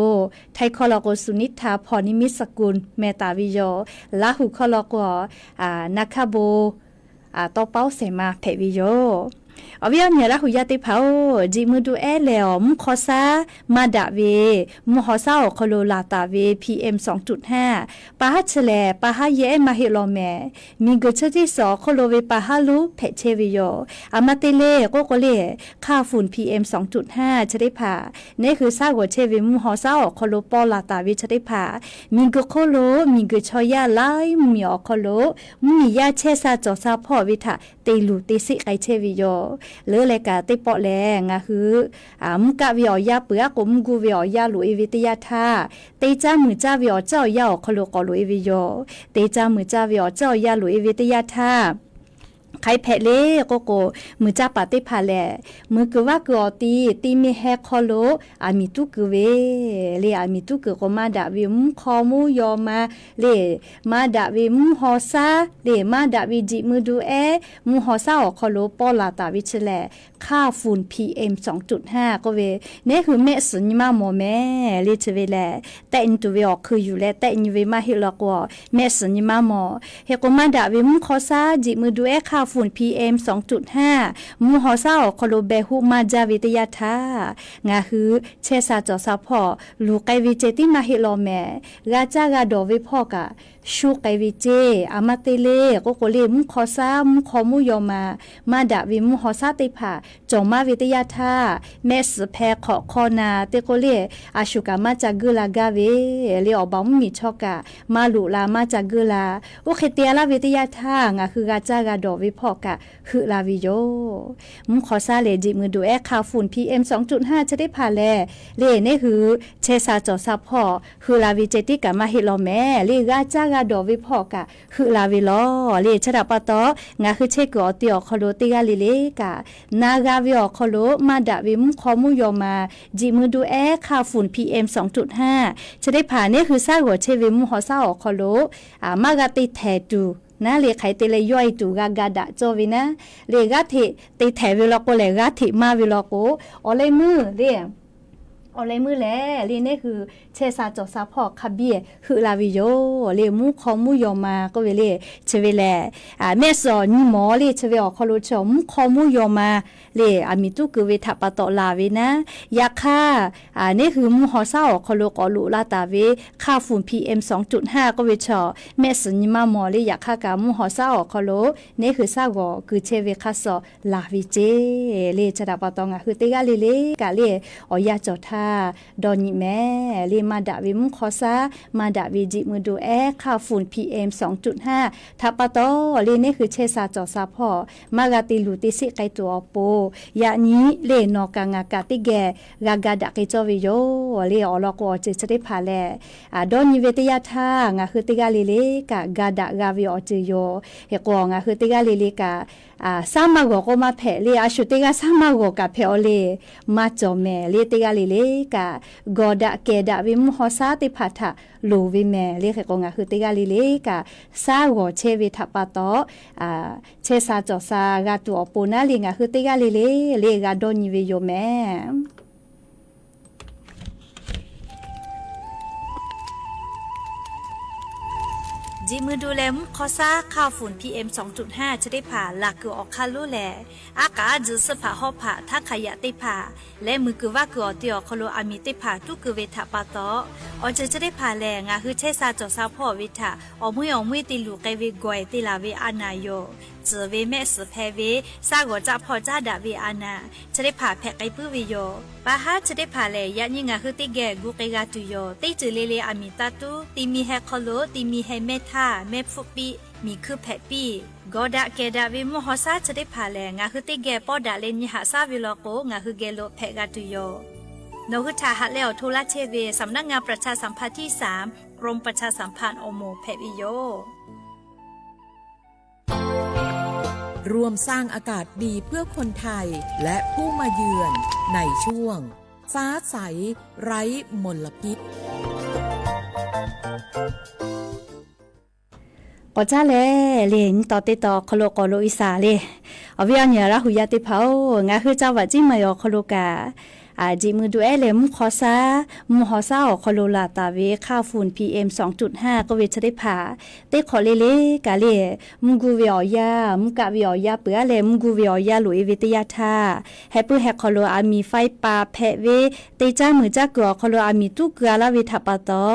Htaiˇ hkawˇ law k'o สุนิทา พรนิมิตสกุล meh taˍ ve yoˬ. Laˇ hu hkawˇ law k'o, Naˍ hkaˇ bon tawˇ paoˉ shehˍ ma hpehꞈ ve yoˬ. Awˬ viˉ awˬ nyi Laˇ hu yaˇ teˇ hpaˍ-oˬ, jiꞈ mui du ehˉ lehˬ awˬ mvuhˇ hk'aw shaˉ maˇ daꞈ ve mvuhˇ haw shaˉ awˬ hk'aw lo laˬ taˍ ve P M sawˍ tuꞈ htaˇ, pa haˉ chi lehˬ pa haˉ yehˇ maˇ heˆ law mehˍ. Miˬguiˬ chi teˇ suhˍ awˬ hk'oˆ lo ve pa haˉ lonˉ hpehꞈ chehˇ ve yoˬ. A ma te le k'oˆ k'o le, hk'a funˍ P M sawˍ tuꞈ htaˇ chi teˇ hpaˍ neˇ hui shaˉ g'awˬ chehˇ ve mvuhˇ haw shaˉ awˬ hk'aw lo paw laˬ taˍ ve chi teˇ hpaˍ, miˬguiˬ hk'oˆ lo miˬguiˬ chaw yaˇ laiˉ mvuhˇmiˬ awˬ hk'aw lo mvuhˇmiˬ yaˇ chehˇ sha cawˬ sha hpawˇ ve htaꞈ te luˬ te sheˆ k'ai chehˇ ve yoˬ. Leuˉ leh kaꞈ teˇ pawˆ lehˬ ngaˬ hui mvuhˇ kaˆ ve awˬ yanˇ peuˬ aˉ k'o mvuhˇ guˇ ve awˬ yanˇ loꞈ e ve teˇ yanˇ htaˇ, te caˇ muiˬ caˇ ve awˬ caˉ awˬ yanˇ awˬ hk'aw lo k'awꞈ loꞈ e ve yoˬ. Te caˇ muiˬ caˇ ve awˬ caˉ awˬ yanˇ loꞈ e ve teˇ yanˇ htaˇ, hk'aˬ hk'e hpehꞈ le k'oˆ k'o, muiˬ caˇ paˍ teˇ hpaˍ lehˬ, muiˬ kuiˬ vaˇ kuiˬ awˬ ti, ti mi heh hk'aw lo aˬ miˍ tuˉ kuiˬ ve le. Aˬ miˍ tuˉ kuiˬ k'o maˇ daꞈ ve mvuhˇ hk'aw mvuhˇ yaw ma le, maˇ daꞈ ve mvuhˇ haw shaˉ le, maˇ daꞈ ve jiꞈ mui du ehˉ mvuhˇ haw shaˉ awˬ hk'aw lo paw laˬ taˍ ve chi lehˬ, hk'a funˍ P M sawˍ tuꞈ htaˇ k'oˆ ve, neˇ hui mehˆ suhˍ nyi maˇ mawˬ mehˍ le. Chi ve lehˬ tehˆ nyi tuˬ ve awˬ hk'eun yuˬ leh tehˆ nyi ve maˇ heˆ law k'o, mehˆ suhˍ nyi maˇ mawˬ. Hk'e k'o maˇ daꞈ ve mvuhˇ hk'aw shaˉ jiꞈ mui du ehˉ hk'a funˍ P M sawˍ tuꞈ htaˇ, mvuhˇ haw shaˉ awˬ hk'aw lo beh huˆ maˇ jaˇ ve teˇ yanˇ htaˇ, ngaˬ hui chehˇ sha cawˬ sha hpawˇ luˬ k'ai ve ceh tiˉ maˇ heˆ law mehˍ. G'a caˇ g'a dawˬ ve hpawˇ kaꞈ shu k'ai ve ceˇ. A ma te le k'oˆ k'o le, mvuhˇ hk'aw shaˉ mvuhˇ hk'aw mvuhˇ yaw ma maˇ daꞈ ve mvuhˇ haw shaˉ teˇ hpaˍ cawˬ maˇ ve teˇ yanˇ htaˇ, mehˆ suhˍ hpeh hk'awꞈ hk'aw na te k'o le, a shu kaꞈ maˇ ca geuˆ la gaˇ ve le. Awˬ baˬ mvuhˇmiˬ chaw kaꞈ maˇ loꞈ la maˇ ca geuˆ la. Oˇ hk'e te laˇ ve teˇ yanˇ htaˇ ngaˬ hui g'a caˇ g'a dawˬ ve hpawˇ kaꞈ heuˆ la ve yoˬ. Mvuhˇ hk'aw shaˉ lehˬ jiꞈ mui du ehˉ hk'a funˍ P M sawˍ tuꞈ htaˇ chi teˇ hpaˍ lehˬ le, neˇ hui chehˇ sha cawˬ sha hpawˇ heuˆ la ve ceh tiˉ kaꞈ maˇ heˆ law mehˍ le. G'a caˇ g'a dawˬ ve hpawˇ kaꞈ heuˆ la ve lawˬ le. Chi htaꞈ pa taw, ngaˬ hui chehˇ kuiˬ awˬ ti awˬ hk'aw lo teˇ g'aˇ le le kaꞈ, na g'a ve awˬ hk'aw lo maˇ daꞈ ve mvuhˇ hk'aw mvuhˇ yaw ma jiꞈ mui du ehˉ hk'a funˍ P M sawˍ tuꞈ htaˇ chi teˇ hpaˍ neˇ hui shaˉ g'awˬ chehˇ ve mvuhˇ haw shaˉ awˬ hk'aw lo maˇ g'a te htehˍ tuˬ naˉ le. Hk'aˬ hk'e te leh yawˇ e tuˬ g'a ga daꞈ cawˇ ve naˉ le. G'aˇ hteꞈ te htehˍ ve law k'o lehˬ, g'aˇ hteꞈ maˇ ve law k'o, awˬ leh meuˇ le, awˬ leh meuˇ lehˬ le, neˇ hui chehˇ sha cawˬ sha hpawˇ hk'a biˇ heuˆ la ve yoˬ le. Mvuhˇ hk'aw mvuhˇ yaw ma k'oˆ ve le. Chi ve lehˬ, mehˆ suhˍ nyi mawˬ le. Chi ve awˬ hk'aw lo chaw mvuhˇ hk'aw mvuhˇ yaw ma le, aˬ miˍ tuˉ kuiˬ ve htaꞈ pa taw laˬ ve naˉ. Yaꞈ hk'aˇ, neˇ hui mvuhˇ haw shaˉ awˬ hk'aw lo k'awꞈ loꞈ la taˍ ve hk'a funˍ P M sawˍ tuꞈ htaˇ k'oˆ ve chaw, mehˆ suhˍ nyi maˇ mawˬ le. Yaꞈ hk'aˇ kaꞈ mvuhˇ haw shaˉ awˬ hk'aw lo neˇ hui shaˉ g'awˬ kuiˬ chehˇ ve hk'a suh laˬ ve ceˇ le. Chi htaꞈ pa taw ngaˬ hui teˇ g'aˇ le le kaꞈ le, awˬ yanˇ cawˬ htaˇ dawˇ nyi mehˍ le. Maˇ daꞈ ve mvuhˇ hk'aw shaˉ, maˇ daꞈ ve jiꞈ mui du ehˉ hk'a funˍ P M sawˍ tuꞈ htaˇ htaꞈ pa taw le, neˇ hui chehˇ sha cawˬ sha hpawˇ maˇ g'a te luˬ te sheˆ k'ai tuˬ awˬ pon, yaꞈ nyi le nawˬ kaꞈ ngaˬ kaꞈ teˇ geh g'a ga daꞈ k'ai cawˇ ve yoˬ le. Awˬ lawn k'o awˬ ceuˬ chi teˇ hpaˍ lehˬ, dawˇ nyi ve teˇ yanˇ htaˇ ngaˬ hui teˇ g'aˇ le le kaꞈ ga daꞈ g'a ve awˬ ceuˬ yoˬ. Hk'e k'o ngaˬ hui teˇ g'aˇ le le kaꞈ, shaˉ maˇ g'awˬ k'o maˇ hpehꞈ le. A shu teˇ g'aˇ shaˉ maˇ g'awˬ kaꞈ hpehꞈ aw le, maˇ cawˬ mehˍ le. Teˇ g'aˇ le le kaꞈ gawˬ daꞈ kehˬ daꞈ ve mvuhˇ haw shaˉ teˇ hpaˍ htaꞈ loˍ ve mehˍ le. Hk'e k'o ngaˬ hui teˇ g'aˇ le le kaꞈ shaˉ g'awˬ chehˇ ve htaꞈ pa taw, chehˇ sha cawˬ sha g'a tuˬ awˬ pon naˉ le ngaˬ hui teˇ g'aˇ le le le g'a dawˇ nyi ve yoˬ mehˍ. Jiꞈ mui du leh mvuhˇ hk'aw shaˉ hk'a funˍ P M sawˍ tuꞈ htaˇ chi teˇ hpaˍ laˬ kuiˬ awˬ hk'aˇ lonˉ lehˬ, aˉ k'aˉ a juˬ suhˆ hpaˍ hawˉ hpaˍ htaˇ hk'a yaꞈ teˇ hpaˍ leh muiˬ kuiˬ vaˇ kuiˬ awˬ ti awˬ hk'aw lo aˬ miˍ teˇ hpaˍ tuˉ keu ve htaꞈ pa taw, awˬ ceuˬ chi teˇ hpaˍ lehˬ ngaˬ hui chehˇ sha cawˬ sha hpawˇ ve htaꞈ awˬ meuˇ awˬ meuˇ te luˬ k'ai ve gawˬ e te laˬ ve a naˍ yoˬ. Tcuhˍ ve mehˆ suhˍ hpeh ve shaˉ g'awˬ caˆ hpawˇ caˉ daꞈ ve a naˍ chi teˇ hpaˍ hpehꞈ k'ai puiˉ ve yoˬ. Pa haˉ chi teˇ hpaˍ lehˬ yaꞈ nyi ngaˬ hui teˇ geh gu k'ai g'a tuˬ yoˬ. Teˇ ceuˬ le le aˬ miˍ taˇ tuˉ, ti mi heh hk'aw lo ti mi heh mehˇ htaˇ mehˇ hpfuhˆ piˇ, miˬ hkuiˇ hpehꞈ piˇ. Gawˬ daꞈ kehˬ daꞈ ve mvuhˇ haw shaˉ chi teˇ hpaˍ lehˬ ngaˬ hui teˇ geh pawˇ daꞈ leh nyi haꞈ shaˉ ve law k'o ngaˬ hui geh lo hpehꞈ g'a tuˬ yoˬ. Nawˬ hui htaꞈ haꞈ leh awˬ hto laˇ chehˇ ve สำนักงานประชาสัมพันธ์ที่สาม กรมประชาสัมพันธ์ awˬ moˍ hpehꞈ ve yoˬ. ร่วมสร้างอากาศดีเพื่อคนไทยและผู้มาเยือนในช่วงฟ้าใสไร้มลพิษ K'awꞈ caˉ leh le nyi tawˍ te tawˍ awˬ hk'aw lo k'awꞈ loꞈ e shaˍ le. Awˬ viˉ awˬ nyi Laˇ hu yaˇ teˇ hpaˍ-oˬ, ngaˬ hui ca vaꞈ ciˉ maˬ awˬ hk'aw lo kaꞈ, Jeꞈ mui du ehˉ leh mvuhˇ hk'aw shaˉ, mvuhˇ haw shaˉ awˬ hk'aw lo laˬ taˍ ve ค่าฝุ่น PM สองจุดห้า k'oˆ ve chi teˇ hpaˍ teˇ hk'awꞈ le le kaꞈ le, mvuhˇ guˇ ve awˬ yanˇ, mvuhˇ kaˆ ve awˬ yanˇ peuˬ aˉ leh mvuhˇ guˇ ve awˬ yanˇ loꞈ e ve teˇ yanˇ htaˇ, heh puiˉ heh hk'aw lo aˬ miˍ faiˇ pa hpehꞈ ve, teˇ caˉ meuꞈ caˉ kuiˬ awˬ hk'aw lo aˬ miˍ tuˉ keu a laˇ ve htaꞈ pa taw,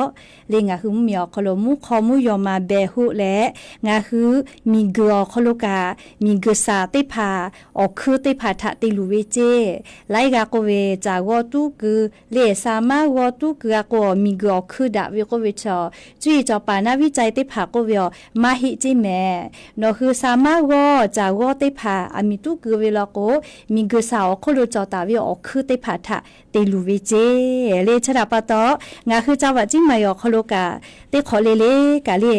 le ngaˬ hui mvuhˇ miˬ awˬ hk'aw lo mvuhˇ hk'aw mvuhˇ yaw ma beh hoˆ leh, ngaˬ hui miˬ guiˬ awˬ hk'aw lo kaꞈ miˬ guiˬ shaˍ teˇ hpaˍ awˬ hkuiˉ teˇ hpaˍ htaꞈ te luˬ ve ceˇ. Laiˉ g'aˇ k'oˆ ve, caˬ g'awˇ tuˉ keu le, sha maˉ g'awˇ tuˉ keu a k'o, miˬ guiˬ awˬ hkuiˉ daꞈ ve k'oˆ ve chaw, cuˇ yiˍ cawˬ paˍ naˇ viˉ ca e teˇ hpaˍ k'oˆ ve aˬ maˇ heˆ ceˇ mehˍ. Nawˬ hui sha maˉ g'awˇ caˬ g'awˇ teˇ hpaˍ aˬ miˍ tuˉ keu ve law k'o, miˬ guiˬ shaˍ awˬ hk'oˆ lo cawˬ taˍ ve awˬ hkuiˉ teˇ hpaˍ htaꞈ te luˬ ve ceˇ. Le chi htaꞈ pa taw, ngaˬ hui ca vaꞈ ciˉ ma e awˬ hk'aw lo kaꞈ teˇ hk'awꞈ le le kaꞈ le,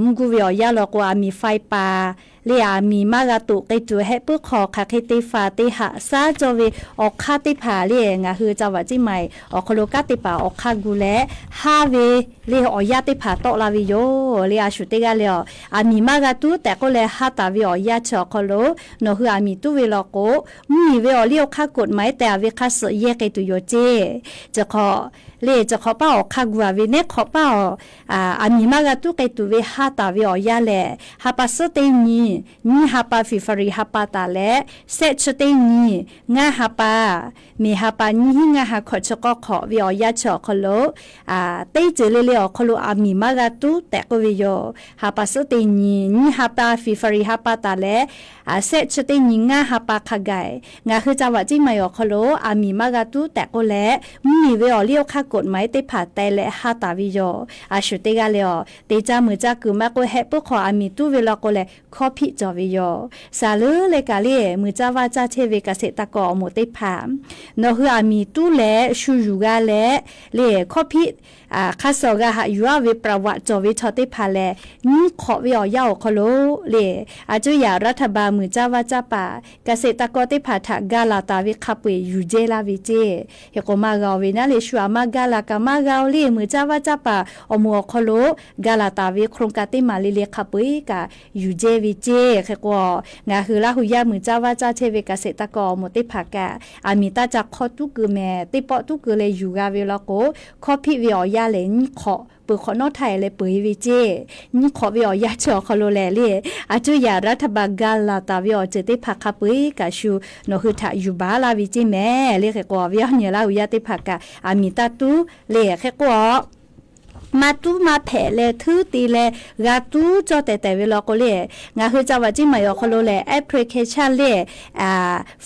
mvuhˇ guˇ ve awˬ yanˇ law k'o, aˬ miˍ faiˇ pa le, aˬ miˍ maˇ g'a toꞈ k'ai tuˬ heh puiˉ hk'aw hk'aˬ hk'e te faˍ te haꞈ shaˉ cawˇ ve awˬ hk'aˇ teˇ hpaˍ le, ngaˬ hui ca vaꞈ ciˉ ma e awˬ hk'aw lo kanˉ te paˍ awˬ hk'aˇ gu leh haˇ ve le, awˬ yanˇ teˇ hpaˍ tawˆ la ve yoˬ. Le a shu teˇ g'aˇ le a, aˬ miˍ maˇ g'a tuˉ tehꞈ k'oˆ leh haˇ taˍ ve awˬ yanˇ chi awˬ hk'aw lo, nawˬ hui aˬ miˍ tuˉ ve law k'o, mvuhˇ miˬ ve awˬ liˇ awˬ hk'aˇ กฎหมาย teh a ve hk'a suhˍ yehˇ k'ai tuˬ yoˬ ceˇ. Chi hk'awꞈ le, chi hk'awꞈ paˇ awˬ hk'aˇ gu a ve neˉ hk'awꞈ paˇ awˬ, aˬ miˍ maˇ g'a tuˉ k'ai tuˬ ve haˇ taˍ ve awˬ yanˇ lehˬ, ha pa suhˉ teˇ nyi, nyiˇ ha pa February ha pa taˍ leh, sehˆ chi teˇ nyi, ngaˇ ha pa, miˬ ha pa nyiˇ hinˉ ngaˇ ha hkawꞈ chi k'awˇ hk'awꞈ ve awˬ yanˇ chi awˬ hk'aw lo, teˇ ceuˬ le le awˬ hk'aw lo aˬ miˍ maˇ g'a tuˉ tehꞈ k'oˆ ve yoˬ. Ha pa suhˉ teˇ nyi, nyiˇ ha pa February ha pa taˍ leh, sehˆ chi teˇ nyi ngaˇ ha pa hk'a gaˬ, ngaˬ hui ca vaꞈ ciˉ ma e awˬ hk'aw lo aˬ miˍ maˇ g'a tuˉ tehꞈ k'oˆ leh, mvuhˇ miˬ ve awˬ liˇ awˬ hk'aˇ กฎหมาย teˇ hpaˍ teh leh haˇ taˍ ve yoˬ. A shu teˇ g'aˇ le a, teˇ caˇ meuꞈ caˇ kuiˬ maˇ k'oˆ, heh puiˉ hk'aw aˬ miˍ tuˉ ve law k'o lehˬ, hkawˇ hpiˆ cawˬ ve yoˬ. Shaˍ leuˉ leh kaꞈ le, meuꞈ caˇ vaˇ caˇ chehˇ ve เกษตรกร awˬ moˍ teˇ hpaˍ, nawˬ hui aˬ miˍ tuˉ leh shu yuˬ g'a leh, le hkawˇ hpiˆ hk'a suhˍ g'a haꞈ yuˬ a ve ประวัติ cawˬ ve chaw teˇ hpaˍ lehˬ, nyiˇ hk'awꞈ ve awˬ yanˇ awˬ hk'aw lo le, a cuˇ yaꞈ รัฐบาล meuꞈ caˇ vaˇ caˇ paˍ เกษตรกร teˇ hpaˍ htaꞈ ga laˬ taˍ ve hk'a peu-eˬ yuˬ jehˇ laˇ ve ceˇ. Hk'e k'o maˇ g'a ve naˉ le, shu aˬ maˇ ga laˬ kaꞈ maˇ g'a le, meuꞈ caˇ vaˇ caˇ paˍ awˬ moˍ awˬ hk'aw lo ga laˬ taˍ ve โครงการ teˇ maˬ le le hk'a peu-eˬ kaꞈ yuˬ jehˇ ve ceˇ. Hk'e k'o, ngaˬ hui Laˇ hu yaˇ meuꞈ caˇ vaˇ caˇ chehˇ ve เกษตรกร awˬ moˍ teˇ hpaˍ kaꞈ, aˬ miˍ taˇ ca hk'awˇ tuˉ keu mehˍ, teˇ pawˆ tuˉ keu leh yuˬ g'a ve law k'o, hkawˇ hpiˆ ve awˬ yanˇ lehˬ, nyiˇ hk'awꞈ peuˬ hk'awꞈ nawˉ htaˇ e leh peuˬ e ve ceˇ. Nyiˇ hk'awꞈ ve awˬ yanˇ chi awˬ hk'aw lo lehˬ le, a cuˇ yaꞈ รัฐบาล ga laˬ taˍ ve awˬ ceuˬ teˇ hpaˍ hk'a peu-eˬ kaꞈ shu nawˬ hui htaꞈ yuˬ baˬ laˇ ve ceˇ mehˍ. Le hk'e k'o, awˬ viˉ awˬ nyi Laˇ hu yaˇ teˇ hpaˍ kaꞈ aˬ miˍ taˇ tuˉ le, hk'e k'o a maˇ tuˉ maˇ hpehꞈ leh htuˉ te leh g'a tuˉ cawˇ tehˬ tehˬ ve law k'o le, ngaˬ hui ca vaꞈ ciˉ ma e awˬ hk'aw lo lehˬ, application le,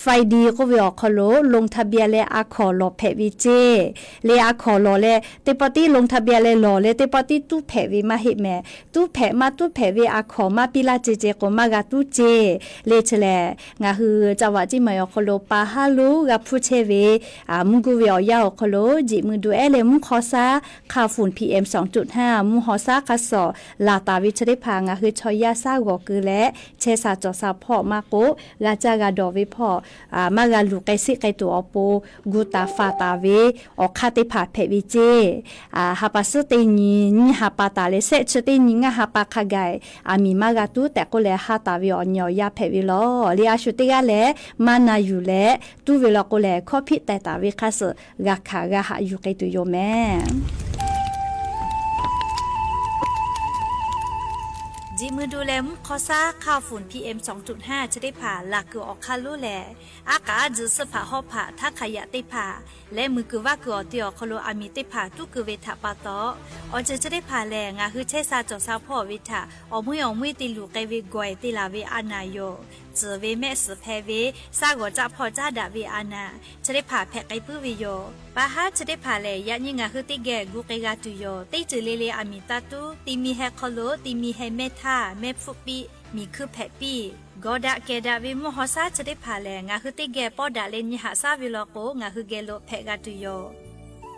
Fidy k'oˆ ve awˬ hk'aw lo ลงทะเบียน leh a hkawˍ lawˬ hpehꞈ ve ceˇ. Le a hkawˍ lawˬ leh teˇ pawˆ tiˉ ลงทะเบียน leh lawˬ leh teˇ pawˆ tiˉ tuˉ hpehꞈ ve maˇ heˆ mehˍ. Tuˉ hpehꞈ maˇ tuˉ hpehꞈ ve a hkawˍ maˇ piˇ laˇ ce ce k'o maˇ g'a tuˉ ceˇ. Le chi lehˬ, ngaˬ hui ca vaꞈ ciˉ ma e awˬ hk'aw lo pa haˉ lonˉ g'a hpuˇ chehˇ ve mvuhˇ guˇ ve awˬ yanˇ awˬ hk'aw lo, jeꞈ mui du ehˉ leh mvuhˇ hk'aw shaˉ ค่าฝุ่น PM สองจุดห้า mvuhˇ haw shaˉ hk'a suhˍ laˬ taˍ ve chi teˇ hpaˍ ngaˬ hui chaw yaˇ shaˉ g'awˬ keu leh, chehˇ sha cawˬ sha hpawˇ maˇ k'oˆ, g'a caˇ g'a dawˬ ve hpawˇ, maˇ g'a luˬ k'ai siˆ k'ai tuˬ awˬ pon, gu taˍ faˍ taˍ ve awˬ hk'aˇ teˇ hpaˍ hpehꞈ ve ceˇ. Ha pa suhˉ teˇ nyi, nyiˇ ha pa taˍ leh sehˆ chi teˇ nyi ngaˇ ha pa hk'a gaˬ, aˬ miˍ maˇ g'a tuˉ tehꞈ k'oˆ leh haˇ taˍ ve awˬ nyi awˬ yanˇ hpehꞈ ve law. Le a shu teˇ g'aˇ lehˬ, maˇ na yuˬ leh tuˉ ve law k'o lehˬ, hkawˇ hpiˆ teh taˍ ve hk'a suhˍ g'a hkanˍ g'a haꞈ yuˬ k'ai tuˬ yoˬ mehˍ. Jeꞈ mui du leh mvuhˇ hk'aw shaˉ ค่าฝุ่น PM สองจุดห้า chi teˇ hpaˍ laˬ kuiˬ awˬ hk'aˇ lonˉ lehˬ, aˉ k'aꞈ aˉ tzuhꞈ suhˆ hpaꞈ hawˉ hpaꞈ htaˇ hk'a yaꞈ teˇ hpaˍ leh, muiˬ kuiˬ vaˇ kuiˬ awˬ te awˬ hk'aw lo aˬ miˍ teˇ hpaˍ tuˉ keu ve htaꞈ pa taw, awˬ ceuˬ chi teˇ hpaˍ lehˬ, ngaˬ hui chehˇ sha cawˬ sha hpawˇ ve htaꞈ awˬ meuˇ awˬ meuˇ te luˬ k'ai ve gawˬ e te laˬ ve a naˍ yoˬ. Tcuhˍ ve mehˆ suhˍ hpeh ve, shaˉ g'awˬ caˆ hpawˇ caˉ daꞈ ve a naˍ chi teˇ hpaˍ hpehꞈ k'ai puiˉ ve yoˬ. Pa haˉ chi teˇ hpaˍ lehˬ, yaꞈ nyi ngaˬ hui teˇ geh gu k'ai g'a tuˬ yoˬ. Teˇ ceuˬ le le aˬ miˍ taˇ tuˉ, ti mi heh hk'aw lo ti mi heh mehˇ htaˇ mehˇ hpfuhˆ piˇ, miˬ hkuiˇ hpehꞈ piˇ, gawˬ daꞈ kehˬ daꞈ ve mvuhˇ haw shaˉ chi teˇ hpaˍ lehˬ, ngaˬ hui teˇ geh pawˇ daꞈ leh nyi haꞈ shaˉ ve law k'o, ngaˬ hui geh lo hpehꞈ g'a tuˬ yoˬ.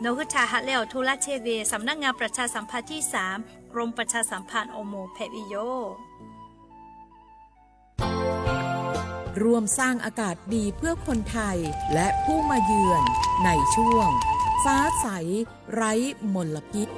Nawˬ hui htaꞈ haꞈ leh awˬ hto laˇ chehˇ ve สำนักงานประชาสัมพันธ์ที่สาม กรมประชาสัมพันธ์ awˬ moˍ hpehꞈ ve yoˬ. ร่วมสร้างอากาศดีเพื่อคนไทยและผู้มาเยือนในช่วงฟ้าใสไร้มลพิษ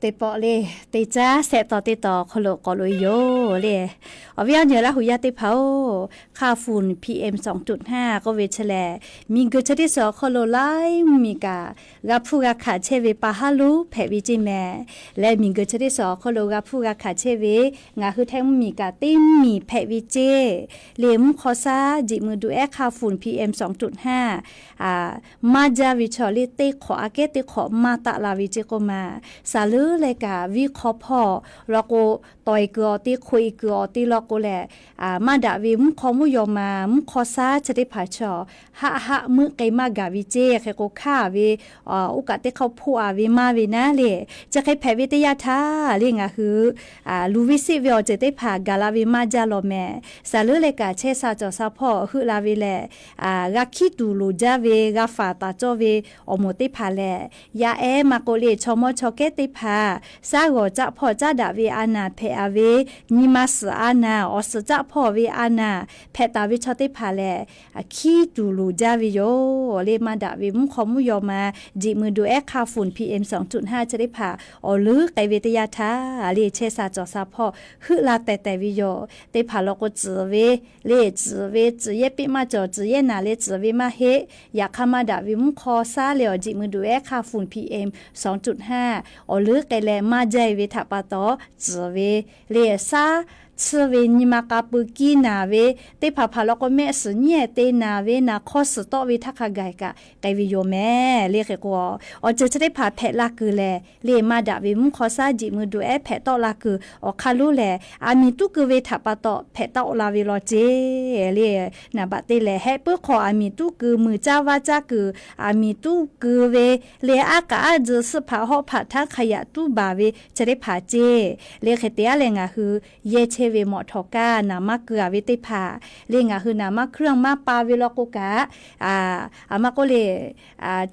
Teˇ pawˆ le, teˇ caˉ shehˆ taw teˇ taw hk'aw lo k'awꞈ loꞈ e yoˬ. le. Awˬ viˉ awˬ nyi Laˇ huˍ yaˇ teˇ hpaˍ-oˬ, hk'a funˍ P M sawˍ tuꞈ hnaˇ k'oˆ ve chi lehˬ, miˬguiˬ chi teˇ suhˍ awˬ hk'aw lo laiˉ mvuhˇmiˬ kaꞈ g'a hpuˇ g'a hkanˍ chehˇ ve pa haˉ lonˉ hpehꞈ ve ceˇ mehˍ. Leh miˬguiˬ chi teˇ suhˍ awˬ hk'aw lo g'a hpuˇ g'a hkanˍ chehˇ ve, ngaˬ hui htaiˇ mvuhˇmiˬ kaꞈ teˇ mvuhˇmiˬ hpehꞈ ve ceˇ. Leh mvuhˇ hk'aw shaˉ jiꞈ mui duˬ ehˉ hk'a funˍ P M sawˍ tuꞈ hnaˇ maˇ jaˇ ve chaw leh teˇ hk'awꞈ aꞈ kehˉ teˇ hk'awꞈ maˇ taˆ la ve ceˇ k'oˆ ma. Saˍ leuˉ leh kaꞈ viˉ hk'aw hpawˇ law k'o, tawˍ-e kuiˬ awˬ te, hk'oꞈ-e kuiˬ awˬ te law k'o lehˬ, maˇ daꞈ ve mvuhˇ hk'aw mvuhˇ yaw ma, mvuhˇ hk'aw shaˉ chi teˇ hpaˍ chaw haˆ haˆ meuˆ k'ai maˇ gaˬ ve ceˇ. Hk'e k'o hk'aˇ ve oˇ kaꞈ teˇ hk'aˇ hpoˆ a ve maˇ ve naˉ le. Chi hk'e hpehꞈ ve teˇ yanˇ htaˇ leh ngaˬ hui luˬ ve seˆ ve awˬ ceuˬ teˇ hpaˍ gaˬ la ve maˇ jaˇ law mehˍ. Saˍ leuˉ leh kaꞈ chehˇ sha cawˬ sha hpawˇ heuˆ la ve lehˬ, g'a hkiˉ tuˬ loˍ jaˇ ve, g'a faˍ taˍ cawˇ ve awˬ moˍ teˇ hpaˍ lehˬ, yaˇ ehˉ maˇ k'oˆ leh chaw mawˇ chaw kehˉ teˇ hpaˍ, shaˉ g'awˬ caˆ hpawˇ caˉ daꞈ ve a naˍ hpehꞈ a ve, nyi ma suhˍ a naˍ, awˬ suhˍ caˆ hpawˇ ve a naˍ hpehꞈ taˍ ve chaw teˇ hpaˍ lehˬ, hkiˉ tuˬ loˍ jaˇ ve yoˬ. Leh maˇ daꞈ ve mvuhˇ hk'aw mvuhˇ yaw ma, jiꞈ mui duˬ ehˉ hk'a funˍ P M sawˍ tuꞈ hnaˇ chi teˇ hpaˍ awˬ leuˉ k'ai ve teˇ yanˇ htaˇ leh chehˇ sha cawˬ sha hpawˇ heuˆ la tehˬ tehˬ ve yoˬ. Teˇ hpaˍ law k'o tcuhˍ ve leh tcuhˍ ve, tcuhˍ yehˇ piˆ maˇ cawˬ, tcuhˍ yehˇ naˍ leh tcuhˍ ve maˇ heˆ. Yaꞈ hk'aˇ maˇ daꞈ ve mvuhˇ hk'aw shaˉ leh awˬ jiꞈ mui duˬ ehˉ hk'a funˍ P M sawˍ tuꞈ hnaˇ awˬ leuˉ k'ai leh maˇ jaˇ-e ve htaꞈ pa taw tcuhˍ ve leh shaˉ tsuhˇ ve, nyi ma k'a pui kiˇ naˍ ve, teˇ hpaˍ hpaˍ law k'o mehˆ suhˍ nyiˉ-e te naˍ ve, naˍ hk'aw suhˍ tawˆ ve htaˇ hk'a gaˬ kaꞈ k'ai ve yoˬ mehˍ. Leh hk'e k'o, awˬ ceuˬ chi teˇ hpaˍ hpehꞈ la kuiˬ lehˬ, leh maˇ daꞈ ve mvuhˇ hk'aw shaˉ jiꞈ mui duˬ ehˉ hpehꞈ tawˆ la kuiˬ awˬ hk'aˇ lonˉ lehˬ, aˬ miˍ tuˉ keu ve htaꞈ pa taw hpehꞈ tawˆ la ve law ceˇ. Leh naˍ baꞈ te lehˬ, hehˆ puiˉ hk'aw aˬ miˍ tuˉ keu, muiˬ caˇ vaˇ caˇ kuiˬ aˬ miˍ tuˉ keu ve, leh aˉ k'aꞈ aˉ tzuh suhˆ hpaꞈ hawˆ hpaꞈ htaˇ hk'a yaꞈ tuˉ baˬ ve chi teˇ hpaˍ ceˇ. Leh hk'e te aˉ leh ngaˬ hui yehˇ chehˇ ve mawꞈ htawˍ kaˇ naˍ maˇ keu a ve teˇ hpaˍ, leh ngaˬ hui naˍ maˇ hkuiˉ maˇ pa ve law k'o kaꞈ, aˬ maˇ k'oˆ leh,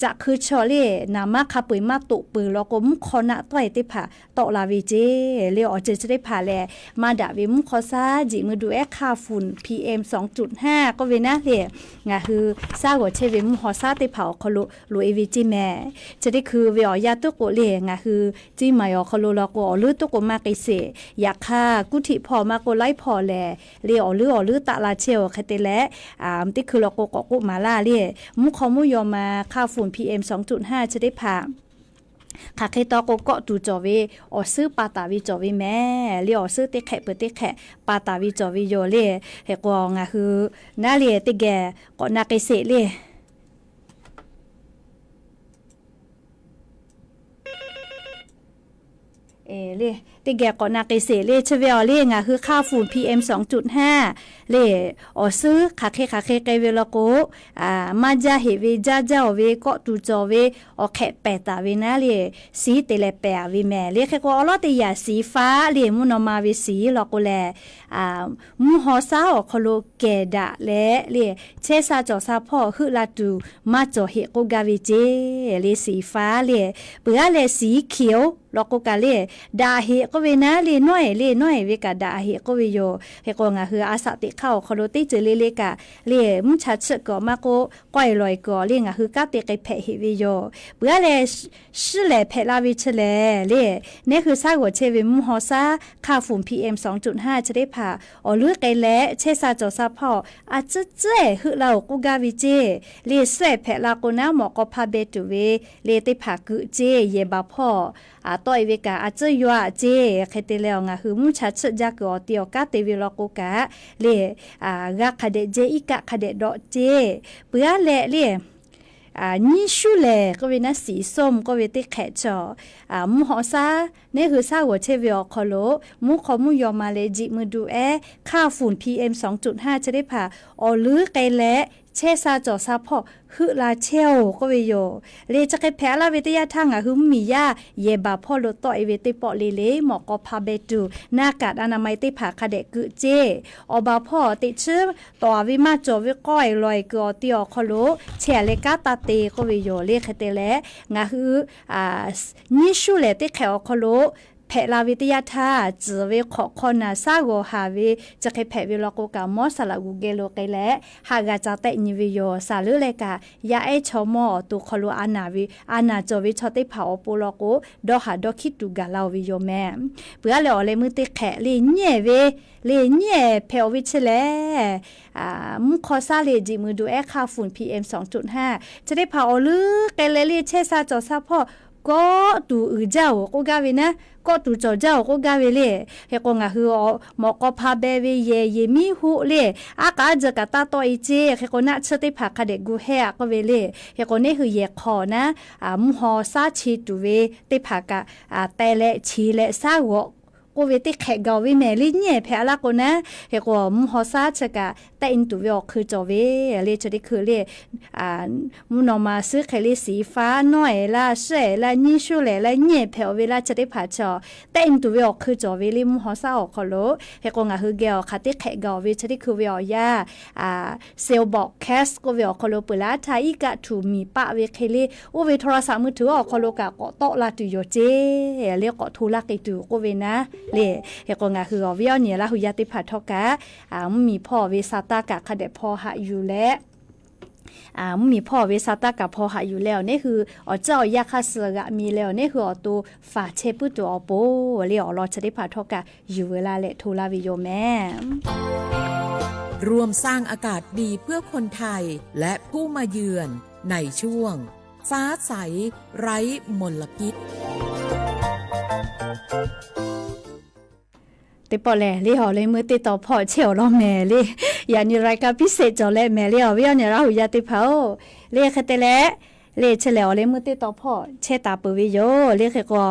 caꞈ hkui chaw leh naˍ maˇ hk'a peu-eˬ maˇ toꞈ peuˬ law k'o, mvuhˇ hk'aw naˆ tawˆ-e teˇ hpaˍ tawˆ la ve ceˇ. Leh awˬ ceuˬ chi teˇ hpaˍ lehˬ, maˇ daꞈ ve mvuhˇ hk'aw shaˉ jiꞈ mui duˬ ehˉ hk'a funˍ P M sawˍ tuꞈ hnaˇ k'oˆ ve naˉ leh, ngaˬ hui shaˉ g'awˬ chehˇ ve mvuhˇ hk'aw shaˉ teˇ hpaˍ awˬ hk'aw lo loꞈ-e ve ceˇ mehˍ. Chi teˇ hkui ve awˬ yanˇ tuˉ k'o leh ngaˬ hui ciˇ maˬ awˬ hk'aw lo law k'o awˬ leuˉ tuˉ k'o maˇ k'ai sheˍ. Yaꞈ hk'aˇ kuˇ htiꞈ hpawˇ maˇ k'oˆ laiˉ hpawˇ lehˬ, leh awˬ leuˉ awˬ leuˉ taˆ la chehˇ-oˬ. Hk'e te leh, teˇ hkui law k'o k'awꞈ k'oˆ maˍ laˇ leh, mvuhˇ hk'aw mvuhˇ yaw ma hk'a funˍ P M sawˍ tuꞈ hnaˇ chi teˇ hpaˍ hk'aˬ hk'e taw k'o kawˆ tuˬ cawˬ ve, awˬ suhˉ pa taˍ ve cawˬ ve mehˍ. Leh awˬ suhˉ teˇ hk'ehꞈ peuˬ teˇ hk'ehꞈ pa taˍ ve cawˬ ve yoˬ leh, hk'e k'o ngaˬ hui naˉ leh teˇ geh k'awꞈ na k'ai sheˍ leh, leh teˇ geh k'awꞈ na k'ai sheˍ leh, chi ve awˬ leh ngaˬ hui hk'a funˍ P M sawˍ tuꞈ hnaˇ leh, awˬ suhˉ hk'aˬ hk'e hk'aˬ hk'e k'ai ve law k'o, maˇ jaˇ heꞈ ve, jaˇ jaˇ-oˬ ve, kawˆ tuˬ cawˬ ve, awˬ hk'ehꞈ pehˬ taˍ ve naˉ leh, siˉ te leh pehˬ a ve mehˍ. Leh hk'e k'o awˬ lawn teˇ yanˇ siˉ faˉ leh mvuhˇ naw ma ve siˉ law k'o lehˬ, mvuhˇ hk'aw shaˉ awˬ hk'aw lo kehˬ daꞈ leh leh, chehˇ sha cawˬ sha hpawˇ heuˆ la tuˬ maˇ cawˬ heꞈ k'oˆ gaˇ ve ceˇ. Leh siˉ faˉ leh, peuˬ aˉ leh siˉ hkiˍ-oˬ law k'o kaꞈ leh, daꞈ heꞈ k'oˆ ve naˉ leh nawˉ-eˬ leh nawˉ-eˬ ve kaꞈ daꞈ heꞈ k'oˆ ve yoˬ. Hk'e k'o ngaˬ hui a shaꞈ teꞈ hk'aˇ awˬ hk'aw lo teˇ ceuˬ le le kaꞈ leh, mvuhˇ cha chiˆ kuiˬ maˇ k'oˆ, kawˆ-e lawˬ-e kuiˬ awˬ leh ngaˬ hui kanˉ te k'ai hpehꞈ heꞈ ve yoˬ. Peuˬ aˉ leh, suhˉ lehˬ hpehꞈ la ve chi lehˬ leh, neˉ hui shaˉ g'awˬ chehˇ ve mvuhˇ hk'aw shaˉ hk'a funˍ P M sawˍ tuꞈ hnaˇ chi teˇ hpaˍ awˬ leuˉ k'ai leh, chehˇ sha cawˬ sha hpawˇ a tcuhˉ tcuhˉ-eˬ heuˆ la-oˬ k'oˆ gaˇ ve ceˇ. Leh suhˉ-eˬ hpehꞈ la k'o naˉ mawꞈ k'aw hpa beh tuˬ ve leh teˇ hpaˍ keuꞈ ceˇ. Yehˬ baˬ hpawˇ tawˆ-e ve kaꞈ a tcuhˉ yaw-a ceˇ. Hk'e te leh awˬ ngaˬ hui mvuhˇ cha chiˆ jaˇ kuiˬ awˬ te awˬ kanˉ te ve law k'o kaꞈ leh, g'a hk'a dehꞈ jehˇ iˉ kaˆ hk'a dehꞈ dawˆ ceˇ. Peuˬ aˉ leh leh, nyiˇ shuˉ lehˬ k'oˆ ve naˉ siˉ sawˉ k'oˆ ve teˇ hk'ehꞈ chaw, mvuhˇ hk'aw shaˉ neˉ hui shaˉ g'awˬ chehˇ ve awˬ hk'aw lo, mvuhˇ hk'aw mvuhˇ yaw ma leh jiꞈ mui duˬ ehˉ hk'a funˍ P M sawˍ tuꞈ hnaˇ chi teˇ hpaˍ awˬ leuˉ k'ai leh, chehˇ sha cawˬ sha hpawˇ heuˆ la chehˇ-oˬ k'oˆ ve yoˬ. Leh chi hk'e hpehꞈ laˇ ve teˇ yanˇ htaˇ ngaˬ hui mvuhˇmiˬ yaˇ yehˬ baˬ hpawˇ lo tawˆ-e ve teˇ pawˆ le le mawꞈ k'aw hpa beh tuˬ, naˇ kaꞈ a na ma-e teˇ hpaˍ hk'a dehꞈ keuꞈ ceˇ. Awˬ baˬ hpawˇ teꞈ chiˉ tawˍ-a ve maˇ cawˬ ve kawˆ-e lawˬ-e kuiˬ awˬ te awˬ hk'aw lo chehˇ-a leh kanˉ taˇ te k'oˆ ve yoˬ. Leh hk'e te leh ngaˬ hui nyiˇ shuˉ lehˬ teˇ hk'ehꞈ awˬ hk'aw lo hpehꞈ la ve teˇ yanˇ htaˇ, tcuhˍ ve hk'awꞈ hk'aw naˍ saˉ g'awˬ haˍ ve chi hk'e hpehꞈ ve law k'o kaꞈ, mawˇ saˍ laꞈ g'uˬ geh lo k'ai leh haꞈ g'a ca tehˆ nyi ve yoˬ. Saˍ leuˉ leh kaꞈ, yaˇ ehˉ chaw mawˇ awˬ to hk'aw lo a naˍ ve, a naˍ cawˬ ve chaw teˇ hpaˍ awˬ pon law k'o, dawˇ haˍ dawˇ hkiˉ tuˬ gaˬ la-oˬ ve yoˬ mehˍ. Peuˬ aˉ leh awˬ leh meuˇ teˇ hk'ehꞈ le nyiˇ ehˍ ve, le nyiˇ ehˍ hpehꞈ-oˬ ve chi lehˬ, mvuhˇ hk'aw saˉ le jiꞈ mui duˬ ehˉ hk'a funˍ P M sawˍ cuꞈ htaˇ, chi teˇ hpaˍ awˬ leuˉ k'ai leh le chehˇ sha cawˬ sha hpawˇ kawˆ tuˬ uiˍ jaˇ-oˬ k'oˆ gaˇ ve naˉ, kawˆ tuˬ cawˬ jaˇ-oˬ k'oˆ gaˇ ve le. Hk'e k'o ngaˬ hui mawꞈ k'aw hpa beh ve yehˬ yehˬ miˉ hoˆ le, aˉ k'aˉ jeuˇ kaꞈ taˇ tawˆ-e ceˇ. Hk'e k'o naˆ tsuhˇ teˇ hpaˍ hk'a dehꞈ gu hehˇ-a k'oˆ ve le. Hk'e k'o neˉ hui yehˬ hk'aw naˉ, mvuhˇ haw saˉ chi tuˬ ve teˇ hpaˍ kaꞈ, teh leh chi leh saˉ g'awꞈ k'oˆ ve teˇ hk'ehꞈ gaˬ-oˬ ve mehˍ le nyiˇ ehˍ hpehꞈ laˇ k'o naˉ. Hk'e k'o mvuhˇ haw saˉ chi kaꞈ tehˆ nyi tuˬ ve awˬ hk'eun cawˬ ve le chi teˇ hkui le. Mvuhˇ naw ma suhˉ hk'e le siˍ faˉ nawˉ ehˍ laˇ, suhˉ ehˍ laˇ, nyiˇ shuˉ lehˬ laˇ, nyiˇ ehˍ hpehꞈ-oˬ ve laˇ chi teˇ hpaˍ chaw tehˆ nyi tuˬ ve awˬ hk'eun cawˬ ve le mvuhˇ haw saˉ awˬ hk'aw lo. Hk'e k'o ngaˬ hui geh awˬ hk'aˬ teˇ hk'ehꞈ gaˬ-oˬ ve chi teˇ hkui ve awˬ yanˇ, Salesbox Cash k'oˆ ve awˬ hk'aw lo peuˬ leh aˉ htaˇ iˉ kaˆ htuꞈ miˬ paˆ ve hk'e le, oˇ ve โทรศัพท์มือถือ awˬ hk'aw lo kaꞈ k'awꞈ tawˆ la tuˬ yoˬ ceˇ le, k'awꞈ hto laˇ k'ai tuˬ k'oˆ ve naˉ le. Hk'e k'o ngaˬ hui awˬ viˉ awˬ nyi Laˇ hu yaˇ teˇ hpaˍ htawˇ kaꞈ, mvuhˇmiˬ hpawˇ ve sa taˇ kaꞈ hk'a dehꞈ hpaw haꞈ yuˬ leh, mvuhˇmiˬ hpawˇ ve sa taˇ kaꞈ hpaw haꞈ yuˬ leh awˬ neˉ hui awˬ ceuˬ awˬ yanˇ hk'a suh g'aꞈ mi leh awˬ neˉ hui awˬ to faˍ chehˇ puiˉ tuˬ awˬ pon le awˬ lawn chi teˇ hpaˍ htawˇ kaꞈ yuˬ veu la leh hto laˇ ve yoˬ mehˍ. รวมสร้างอากาศดีเพื่อคนไทยและผู้มาเยือน ในช่วง ฟ้าใส ไร้มลพิษ Teˇ pawˆ lehˬ le awˬ leh meuˇ teˇ taw hpawˇ chehˇ awˬ lawn mehˍ le. Yaꞈ nyi รายการพิเศษ cawˬ leh mehˍ le awˬ viˉ awˬ nyi Laˇ hu yaˇ teˇ hpaˍ-oˬ. Le hk'e te leh, le chi lehˬ awˬ leh meuˇ teˇ taw hpawˇ chehˇ taˍ peuˬ ve yoˬ. Le hk'e k'o,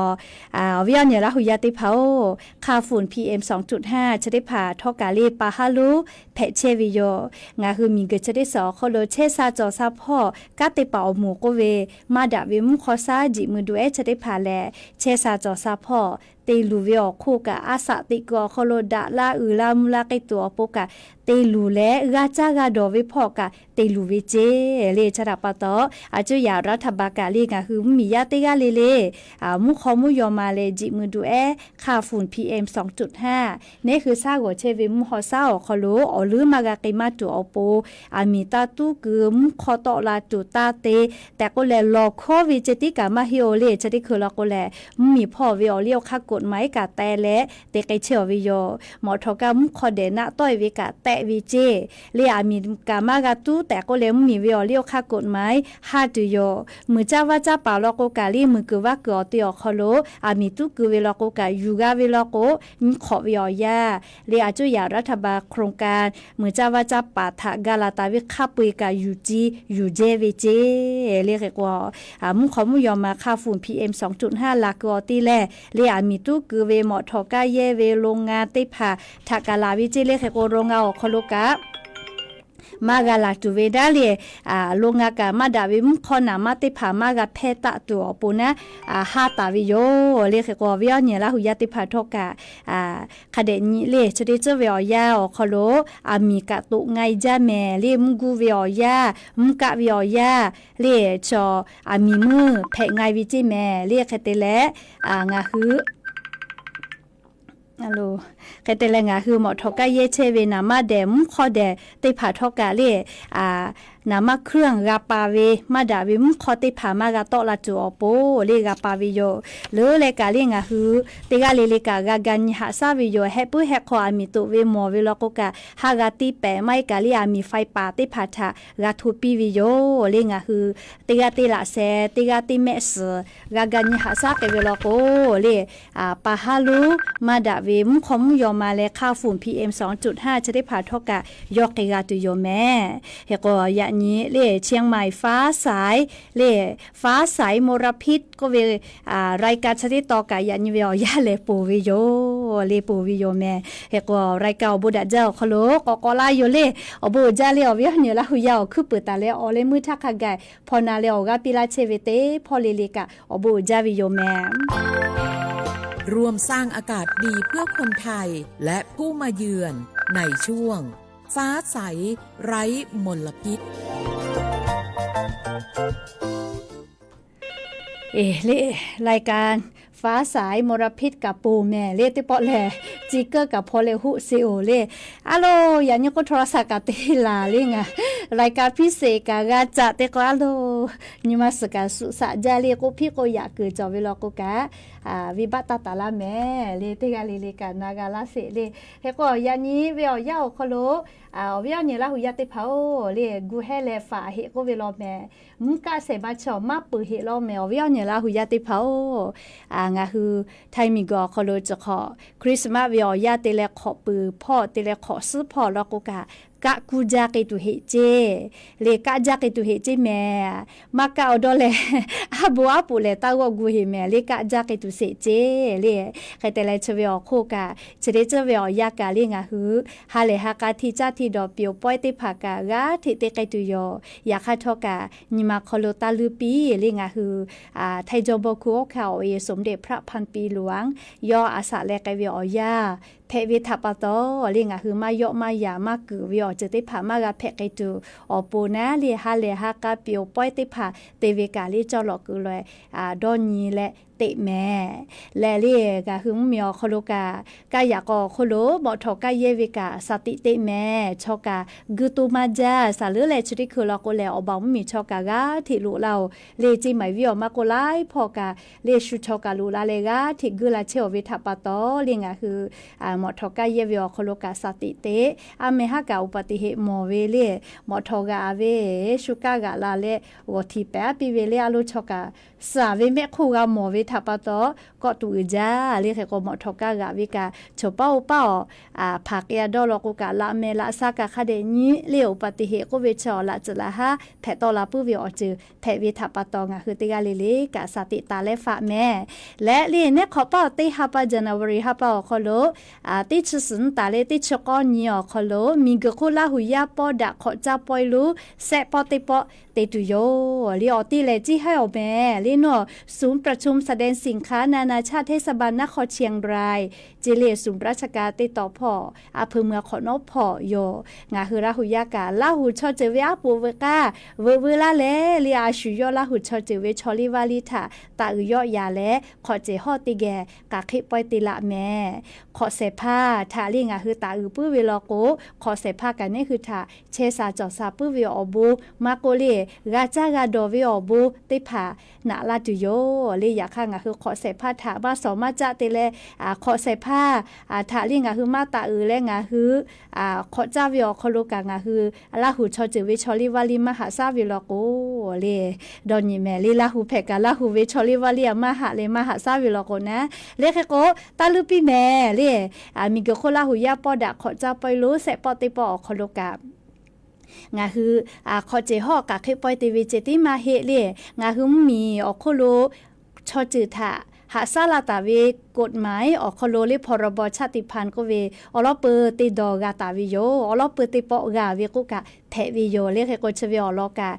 awˬ viˉ awˬ nyi Laˇ hu yaˇ teˇ hpaˍ-oˬ, hk'a funˍ P M sawˍ cuꞈ htaˇ chi teˇ hpaˍ htawˇ kaꞈ le pa haˉ lonˉ hpehꞈ chehˇ ve yoˬ. Ngaˬ hui miˬguiˬ chi teˇ suhˍ awˬ hk'aw lo chehˇ sha cawˬ sha hpawˇ kanˉ te paˍ awˬ moˍ k'oˆ ve, maˇ daꞈ ve mvuhˇ hk'aw shaˉ jiꞈ mui duˬ ehˉ chi teˇ hpaˍ lehˬ, chehˇ sha cawˬ sha hpawˇ te luˬ ve awˬ hk'oˆ kaꞈ, a shaꞈ teꞈ kuiˬ awˬ hk'aw lo daꞈ laˇ uiˍ la mvuh la k'ai tuˬ awˬ pon kaꞈ te luˬ leh, g'a caˇ g'a dawˬ ve hpawˇ kaꞈ te luˬ ve ceˇ le. Chi htaꞈ pa taw, a cuˇ yaꞈ รัฐบาล kaꞈ le ngaˬ hui mvuhˇmiˬ yaˇ teˇ g'aˇ le le, mvuhˇ hk'aw mvuhˇ yaw ma leh jiꞈ mui duˬ ehˉ hk'a funˍ P M sawˍ cuꞈ htaˇ, neˉ hui shaˉ g'awˬ chehˇ ve mvuhˇ hk'aw shaˉ awˬ hk'aw lo awˬ leuˉ maˇ g'a k'ai maˇ tuˬ awˬ pon, aˬ miˍ taˇ tuˉ keu mvuhˇ hk'aw tawˆ la tuˬ taˇ te, tehꞈ k'oˆ leh lawˬ hkawˉ ve ceh tiˉ kaꞈ maˇ heˆ-oˬ le. Chi teˇ hkui law k'o lehˬ, mvuhˇmiˬ hpawˇ ve awˬ liˇ awˬ hk'aˇ กฎหมาย kaꞈ teh leh te k'ai chehˇ-aˬ ve yoˬ. Mawꞈ htawꞈ kaꞈ mvuhˇ hk'aw dehꞈ naˆ tawˆ-e ve kaꞈ tehˆ ve ceˇ le. Aˬ miˍ kaꞈ maˇ g'a tuˉ tehꞈ k'oˆ leh mvuhˇmiˬ ve awˬ liˇ awˬ hk'aˇ กฎหมาย haˇ tuˬ yoˬ. Muiˬ caˇ vaˇ caˇ paˍ law k'o kaꞈ le muiˬ kuiˬ vaˇ kuiˬ awˬ te awˬ hk'aw lo aˬ miˍ tuˉ keu ve law k'o kaꞈ yuˬ g'a ve law k'o, nyi hk'awꞈ ve awˬ yanˇ le a cuˇ yaꞈ รัฐบาล โครงการ muiˬ caˇ vaˇ caˇ paˍ htaꞈ ga laˬ taˍ ve hk'a peu-eˬ kaꞈ yuˬ ci yuˬ jehˇ ve ceˇ le. Hk'e k'o, mvuhˇ hk'aw mvuhˇ yaw ma hk'a funˍ P M sawˍ cuꞈ htaˇ laˬ keu awˬ te lehˬ le, aˬ miˍ tuˉ keu ve mawꞈ htawꞈ kaꞈ yehˇ ve โรงงาน teˇ hpaˍ htaꞈ kaꞈ laˬ ve ceˇ le. Hk'e k'o โรงงาน awˬ hk'aw lo kaꞈ maˇ g'a laˬ tuˬ ve daˇ le, โรงงาน kaꞈ maˇ daꞈ ve mvuhˇ hk'awˇ naˍ manˇ teˇ hpaˍ maˇ g'a hpehˇ taˆ tuˬ awˬ pon naˉ, haˇ taˍ ve yoˬ le. Hk'e k'o awˬ viˉ awˬ nyi Laˇ hu yaˇ teˇ hpaˍ htawˇ kaꞈ hk'a dehꞈ nyi le chi teˇ ceuˬ ve awˬ yanˇ awˬ hk'aw lo aˬ miˍ kaꞈ toꞈ nga-e jaˇ mehˍ le. Mvuhˇ guˇ ve awˬ yanˇ, mvuhˇ kaˆ ve awˬ yanˇ le, chaw aˬ miˍ meuˇ hpehꞈ nga-e ve ceˇ mehˍ le. Hk'e te leh ngaˬ hui hk'e te leh ngaˬ hui mawꞈ htawꞈ kaꞈ yehˇ chehˇ ve naˍ manˇ dehꞈ mvuhˇ hk'awˇ dehꞈ teˇ hpaˍ htawˇ kaꞈ le, naˍ manˇ เครื่อง g'a pa ve maˇ daꞈ ve mvuhˇ hk'awˇ teˇ hpaˍ maˇ g'a tawˆ la tuˬ awˬ pon le g'a pa ve yoˬ. Leuˉ leh kaꞈ le ngaˬ hui teˇ g'aˇ le le kaꞈ g'a ga nyi haꞈ shaˉ ve yoˬ. Heh puiˉ heh hk'aw aˬ miˍ toꞈ ve mawˬ ve law k'o kaꞈ, haˇ g'a tiˇ pehˍ maˇ heˆ kaꞈ le aˬ miˍ ไฟป่า teˇ hpaˍ htaꞈ g'a hto piˇ ve yoˬ le. Ngaˬ hui teˇ g'aˇ teˇ laꞈ sheh, teˇ g'aˇ teˇ mehˆ suhˍ g'a ga nyi haꞈ shaˉ k'ai ve law k'o le, pa haˉ lonˉ maˇ daꞈ ve mvuhˇ hk'aw mvuhˇ yaw ma leh hk'a funˍ P M sawˍ cuꞈ htaˇ chi teˇ hpaˍ htawˇ kaꞈ yawˇ hk'e g'a tuˬ yoˬ mehˍ. Hk'e k'o yaꞈ nyi le เชียงใหม่ ฟ้าใส le ฟ้าใส มลพิษ k'oˆ ve รายการ chi teˇ taw kaꞈ yaꞈ nyi ve awˬ yanˇ lehˬ ponˬ ve yoˬ le, ponˬ ve yoˬ mehˍ. Hk'e k'o รายการ awˬ bon daꞈ jaˇ awˬ hk'aw lo k'awꞈ k'awꞈ laˇ yoˬ le. Awˬ bon uiˍ jaˇ le awˬ viˉ awˬ nyi Laˇ hu yaˇ awˬ hkuiˉ peuˬ taˍ leh awˬ leh meuˇ htaˇ hk'a gaˬ hpaw na leh awˬ g'aˇ piˇ laˇ chehˇ ve teˇ hpawˇ le le kaꞈ awˬ bon uiˍ jaˇ ve yoˬ mehˍ. ร่วมสร้างอากาศดีเพื่อคนไทยและผู้มาเยือน ในช่วง ฟ้าใส ไร้มลพิษ Eˬ le, รายการ ฟ้าใส ไร้มลพิษ Faˉ saˍ mawˇ ra hpiˇ kaꞈ ponˬ mehˍ le, teˇ pawˆ lehˬ, chi keuˉ kaꞈ hpaw leh hoˆ se-oˬ le. A loˬ, yaꞈ nyi k'oˆ htaw la saˍ kaꞈ te laˬ le ngaˬ, รายการพิเศษ kaꞈ g'a caꞈ te k'o a loˬ, nyi ma suhˍ kaꞈ suhˍ saꞈ jaˇ le, k'oˆ hpiˇ k'oˆ yaꞈ kuiˬ cawˬ ve law k'o kaꞈ, venˇbaˆ taˇ taˍ laˇ mehˍ le, teˇ g'aˇ le le kaꞈ na g'a laˇ sheˍ le. Hk'e k'o yaꞈ nyi ve awˬ yanˇ awˬ hk'aw lo, awˬ viˉ awˬ nyi Laˇ hu yaˇ teˇ hpaˍ-oˬ le, gu hehˉ leh faꞈ heꞈ k'oˆ ve law mehˍ, mvuhˇ kaˆ shehˍ ma chi awˬ maˇ peuˬ heꞈ law mehˍ, awˬ viˉ awˬ nyi Laˇ hu yaˇ teˇ hpaˍ-oˬ. Ngaˬ hui Htaiˇ miˬguiˬ awˬ hk'aw lo chi hk'awꞈ Christmas ve awˬ yanˇ te leh hk'awꞈ peuˬ hpawˇ te leh hk'awꞈ suhˉ hpawˇ law k'o kaꞈ, kaˆ kuˇ jaˇ k'ai tuˬ heꞈ ceˇ le, kaˆ jaˇ k'ai tuˬ heꞈ ceˇ mehˍ. Maˇ kaˆ awˬ dawˇ leh, aˉ bon aˉ poꞈ lehˬ taˇ g'awˆ gu heꞈ mehˍ le, kaˆ jaˇ k'ai tuˬ sheˍ ceˇ le. Hk'e te leh chi ve awˬ hk'oˆ kaꞈ, chi teˇ ceuˬ ve awˬ yanˇ kaꞈ le ngaˬ hui ha lehˬ ha k'a hti caˇ hti dawˬ piˍ-oˬ pawehˇ teˇ hpaˍ kaꞈ g'aˇ hteꞈ te k'ai tuˬ yoˬ. Yaꞈ hk'aˇ htawˇ kaꞈ nyi ma hk'aw lo taˇ luˇ piˇ le ngaˬ hui Htaiˇ jawˇ bawˇ hkuˇ oˇ hkanˇ awˬ e สมเด็จพระพันปีหลวง yawˇ a shaꞈ leh k'ai ve awˬ yanˇ hpehꞈ ve htaꞈ pa taw le ngaˬ hui maˇ yawˆ maˇ yaꞈ maˇ kuiˬ ve awˬ ceuˬ teˇ hpaˍ maˇ g'a hpehꞈ k'ai tuˬ awˬ pon naˉ le ha lehˬ ha k'a piˍ-oˬ pawehˇ teˇ hpaˍ te ve kaꞈ le cawˇ lawꞈ kuiˬ lo dawˇ nyi leh teꞈ mehˍ. Lehˬ le ngaˬ hui mvuhˇmiˬ awˬ hk'aw lo kaꞈ, kaˇ yaꞈ k'aw awˬ hk'oˆ lo mawꞈ htawꞈ kaˇ yehˇ ve kaꞈ shaˍ tiꞈ teꞈ mehˍ. Chaw kaꞈ guˇ toˇ maˇ jaˇ. Shaˍ leuˉ leh chi teˇ hkui law k'o lehˬ, awˬ baˬ mvuhˇmiˬ chaw kaꞈ g'aˇ hteꞈ loꞈ la-oˬ le, ceˇ maiˍ viˉ awˬ maˇ k'oˆ laiˉ hpawˇ kaꞈ le shu chaw kaꞈ loꞈ la leh g'aˇ hteꞈ guˇ la chehˇ-oˬ ve htaꞈ pa taw le ngaˬ hui mawꞈ htawꞈ kaˇ yehˇ ve awˬ hk'aw lo kaꞈ shaˍ tiꞈ teꞈ. A meh haˉ kaꞈ อุบัติเหตุ mawˬ ve le, mawꞈ htawꞈ g'aꞈ ve, shu kaˇ g'aꞈ la leh g'awˬ htiˍ pehˍ aˉ piˇ ve le a loˇ chaw kaꞈ shaˍ ve mehˆ hk'oˆ g'a mawˬ ve htaꞈ pa taw, kawˆ tuꞈ uiˍ jaˇ le. Hk'e k'o mawꞈ htawꞈ kaˇ g'aꞈ ve kaꞈ, choˬ paˉ oˇ paˉ awˬ hpaˍ k'ai-a dawˇ law k'o kaꞈ, laꞈ mehˍ laꞈ sha kaꞈ hk'a dehꞈ nyi le, อุบัติเหตุ k'oˆ ve chi awˬ laꞈ tcuhꞈ laꞈ haˉ hpehꞈ tawˆ la puiˉ ve awˬ ceuˬ hpehꞈ ve htaꞈ pa taw ngaˬ hui teˇ g'aˇ le le kaꞈ shaˍ tiꞈ taˍ leh faꞈ mehˍ. Leh le neˉ hk'awꞈ paˇ awˬ teˇ ha pa January ha pa awˬ hk'aw lo teˇ chi suhˍ nyi taˍ leh teˇ chi k'awˇ nyi awˬ hk'aw lo miˬguiˬ hk'oˆ Laˇ hu yaˇ pawˇ daꞈ hk'awꞈ caˇ pawehˇ lo, sehˆ pawˆ teˇ pawˆ te tuˬ yoˬ le. Awˬ te lehˬ ciˇ haiˉ awˬ mehˍ le nawˬ ศูนย์ประชุมแสดงสินค้านานาชาติเทศบาลนครเชียงราย ceˇ le ศูนย์ราชการ teˇ tawˍ hpawˇ a hpui mui a hk'awꞈ nawˉ hpawˇ yoˬ. Ngaˬ hui Laˇ hu yaˇ kaꞈ Laˇ hu chaw ceuˬ ve aˉ poꞈ veuꞈ k'aˇ veuꞈ veu laˇ leh le, a shu yawˇ Laˇ hu chaw ceuˬ ve chaw liˇ vaˇ liˇ htaꞈ taˍ uiˍ yawˆ yaꞈ leh hk'awꞈ cehˬ hawˇ teˇ geh k'aˬ hk'eˆ pawehˇ te laꞈ mehˍ. Hk'awꞈ shehˍ hpaˇ htaꞈ le ngaˬ hui taˍ uiˍ puiˉ ve law k'o, hk'awꞈ shehˍ hpaˇ kaꞈ neˉ hui htaꞈ chehˇ sha cawˬ sha puiˉ ve awˬ bon maˇ k'oˆ le, g'a caˇ g'a dawˬ ve awˬ bon teˇ hpaˍ naꞈ laˇ tuˬ yoˬ le. Yaꞈ hk'aˇ ngaˬ hui hk'awꞈ shehˍ hpaˇ htaꞈ maˇ shawˍ maˇ caˆ te leh, hk'awꞈ shehˍ hpaˇ htaꞈ le ngaˬ hui maˇ taˍ uiˍ leh ngaˬ hui hk'awꞈ caˇ ve awˬ hk'aw lo kaꞈ ngaˬ hui Laˇ hu chaw ceuˬ ve chaw liˇ vaˇ liˇ maˇ haꞈ shaˉ ve law k'o le, dawˇ nyi mehˍ le Laˇ hu hpehꞈ kaꞈ Laˇ hu ve chaw liˇ vaˇ liˇ a maˇ haꞈ leh maˇ haꞈ shaˉ ve law k'o naˉ le. Hk'e k'o taˇ luˇ piˇ mehˍ le, miˬguiˬ hk'oˆ Laˇ hu yaˇ pawˇ daꞈ hk'awꞈ caˇ pawehˇ lo sehˆ pawˆ teˇ pawˆ awˬ hk'aw lo kaꞈ ngaˬ hui hk'awꞈ cehˬ hawˇ k'aˬ hk'eˆ pawehˇ te ve ceh tiˉ maˇ heˆ le, ngaˬ hui mvuhˇmiˬ awˬ hk'oˆ lo chaw ceuˬ htaꞈ haꞈ shaˉ la taˍ ve กฎหมาย awˬ hk'aw lo le พรบชาติพันธุ์ k'oˆ ve awˬ lawn peuˬ te dawˬ g'a taˍ ve yoˬ. Awˬ lawn peuˬ teˇ pawˆ g'a ve k'oˆ kaꞈ hpehꞈ ve yoˬ le. Hk'e k'o chi ve awˬ lawn kaꞈ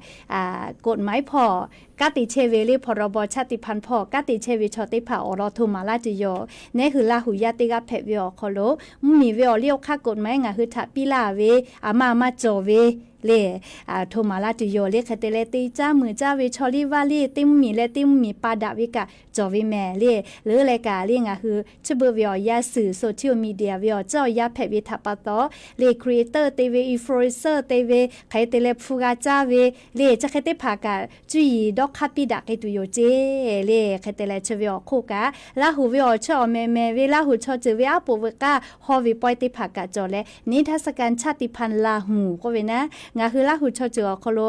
กฎหมาย hpawˇ kanˉ te chehˇ ve le พรบชาติพันธุ์ hpawˇ kanˉ te chehˇ ve chaw teˇ hpaˍ awˬ lawn hto maˍ laˇ tuˬ yoˬ. Neˉ hui Laˇ hu yaˇ teˇ g'aˇ hpehꞈ ve awˬ hk'aw lo mvuhˇmiˬ ve awˬ liˇ awˬ hk'aˇ กฎหมาย ngaˬ hui htaꞈ piˇ laˇ ve a maˇ maˇ cawˬ ve le hto maˍ laˇ tuˬ yoˬ le. Hk'e te leh teˇ caˇ meuˬ caˇ ve chaw liˇ vaˇ liˇ teˇ mvuhˇmiˬ leh teˇ mvuhˇmiˬ pa daꞈ ve kaꞈ cawˬ ve mehˍ le. Leuˉ leh kaꞈ le ngaˬ hui chi beuꞈ ve awˬ yanˇ suhˍ social media ve awˬ ceuˬ awˬ yanˇ hpehꞈ ve htaꞈ pa taw le creator te ve influencer te ve hk'e te leh hpu g'a caˇ ve le chi hk'e teˇ hpaˍ kaꞈ cuˇ yiˍ dawˇ hk'aˇ piˇ daꞈ k'ai tuˬ yoˬ ceˇ le. Hk'e te leh chi ve awˬ hk'oˆ kaꞈ Laˇ hu ve awˬ chawˇ awˬ mehˍ mehˍ ve Laˇ hu chaw ceuˬ ve aˉ poꞈ veuꞈ k'aˇ hawˇ ve pawehˇ teˇ hpaˍ kaꞈ cawˬ leh นิทรรศการชาติพันธุ์ลาหู k'oˆ ve naˉ, ngaˬ hui Laˇ hu chaw ceuˬ awˬ hk'aw lo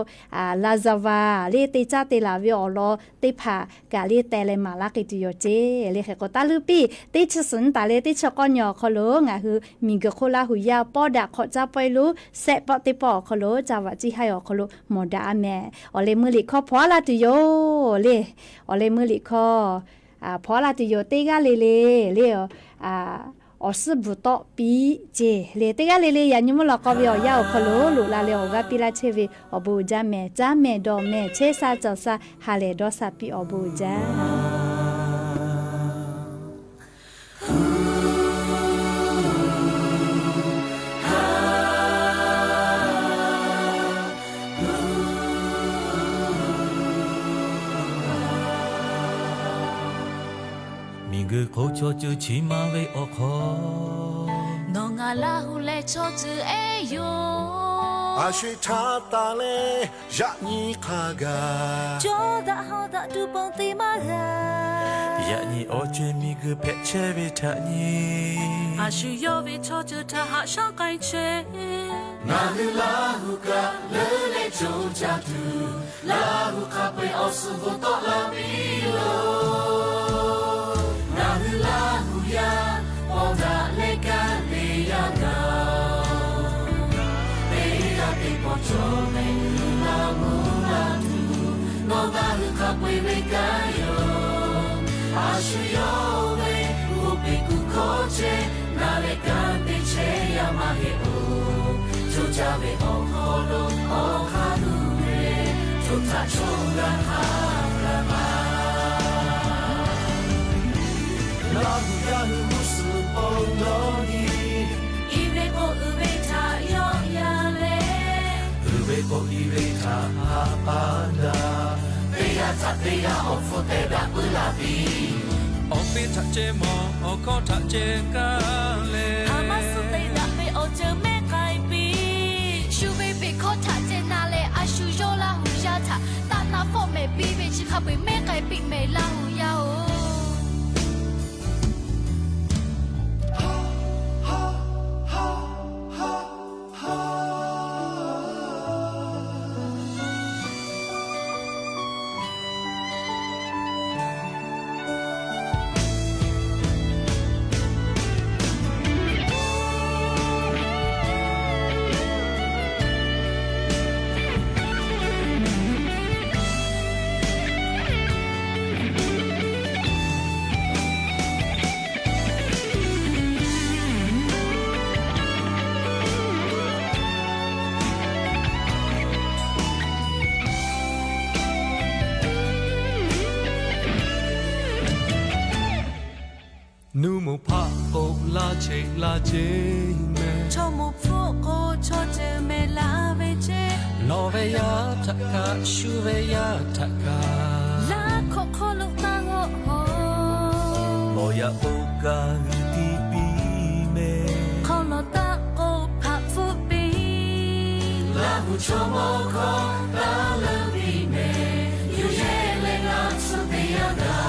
laˍzaˍvaˍ le te caˇ te laˬ ve awˬ lawn teˇ hpaˍ kaꞈ le teh leh maˍ laˇ k'ai tuˬ yoˬ ceˇ le. Hk'e k'o taˇ luˇ piˇ teˇ chi suhˍ nyi taˍ leh teˇ chi k'awˇ nyi awˬ hk'aw lo ngaˬ hui miˬguiˬ hk'oˆ Laˇ hu yaˇ pawˇ daꞈ hk'awꞈ caˇ pawehˇ lo sehˆ pawˆ teˇ pawˆ awˬ hk'aw lo caˇ vaꞈ ciˇ haiˇ awˬ hk'aw lo mawˬ daꞈ a mehˍ. Awˬ leh meuˇ liꞈ hkawˇ hpaw laˇ tuˬ yoˬ le. Awˬ leh meuˇ liꞈ hkawˇ hpaw laˇ tuˬ yoˬ. Teˇ g'aˇ le le le awˬ suhˉ bvuhˬ tawˆ piˇ ceˇ le. Teˇ g'aˇ le le yaꞈ nyi mvuhˇ lawꞈ k'aw ve awˬ yanˇ awˬ hk'aw lo loꞈ la leh awˬ g'aˇ piˇ laˇ chehˇ ve awˬ bon uiˍ jaˇ mehˍ. Caˉ mehˍ dawˬ mehˍ chehˇ sha cawˬ sha ha lehˬ dawˇ sha piˇ awˬ bon uiˍ jaˇ. Miˬguiˬ hk'oˆ chaw ceuˬ chi ma ve awˬ hk'aw, nawˬ ngaˬ Laˇ huˍ leh chaw ceuˬ ehˉ yoˬ. A shu htaˇ taˍ leh yaꞈ nyi hk'a gaˬ, cawˇ daꞈ haw daꞈ tuˬ ponˬ te maˇ g'a. Yaꞈ nyi awˬ ceuˬ miˬguiˬ hpehꞈ chehˇ ve htaꞈ nyi, a shu yawˇ ve chaw ceuˬ htaꞈ haꞈ shaˉ k'ai chehˇ. Ngaˬ hui Laˇ huˍ kaꞈ leuˉ leh co caˇ tuˬ, Laˇ huˍ hk'a peu-eˬ awˬ suhˍ bvuhꞈ tawˆ la piˇ loˬ. Ngaˬ hui Laˇ huˍ yaˇ paw daꞈ leh kanˉ te yaˇ gaˬ-oˬ. Teˇ g'aˇ teˇ pawˆ cawˬ mehˍ g'uiˬ la mvuhˇ la tuˬ, nawˬ ngaˬ hui hk'a peu-eˬ ve kanˉ yoˬ. A shu yawˇ ve g'oˇ peꞈ kuˬ hkawˇ chehˇ, na leh kanˉ te chehˇ yaˇ maˇ heˆ-oˬ. Co caˇ ve awˬ hk'aw lo awˬ hk'aˇ nuˇ ve, co htaꞈ co g'a hk'a g'a ma. Laˇ huˍ yaˇ hui g'uˇ suhˍ paw dawˇ nyi, i ve k'o uiˍ ve htaꞈ yawˆ yan leh, uiˍ ve k'o i ve htaꞈ haꞈ k'aˉ daꞈ. Teˇ g'aˇ htaꞈ teˇ g'aˇ awˬ hpfuhˇ teh daꞈ puiˉ la piˇ. Awˬ piˇ htaꞈ ceh mawˬ, awˬ hkawˇ htaꞈ ceh kaˇ leh, a maˇ suh te daꞈ ve awˬ ceuˬ mehˉ k'ai piˇ. Shu ve peꞈ hkawˇ htaꞈ ceh na leh, a shu yawˇ Laˇ huˍ yaˇ htaꞈ taˆ na fawˆ mehˍ piˇ ve chi hk'a peu-eˬ mehˉ k'ai piˇ mehˍ Laˇ huˍ yaˇ-oˬ. Nuˇ moˍ hpaˆ k'o laˇ cheꞈ laˇ ceˇ mehˍ, chaw moˍ hpfuhˆ k'o chaw ceuˬ mehˍ la ve ceˇ. Lawˬ ve yaˇ htaꞈ kaꞈ, shu ve yaˇ htaꞈ kaꞈ, laˇ hk'awꞈ hk'aw lo taˇ g'awˆ hawˬ. Lawˬ yaꞈ k'o kaꞈ g'uiˬ tiˇ piˇ mehˍ, hk'aw lawˬ taˆ k'o hpaꞈ hpfuhˆ piˇ. Laˇ huˍ chaw mawˇ hkawˇ taˇ leuˉ piˇ mehˍ, yuˬ yehˇ leh g'a tsuhˇ te yaˇ gaˬ.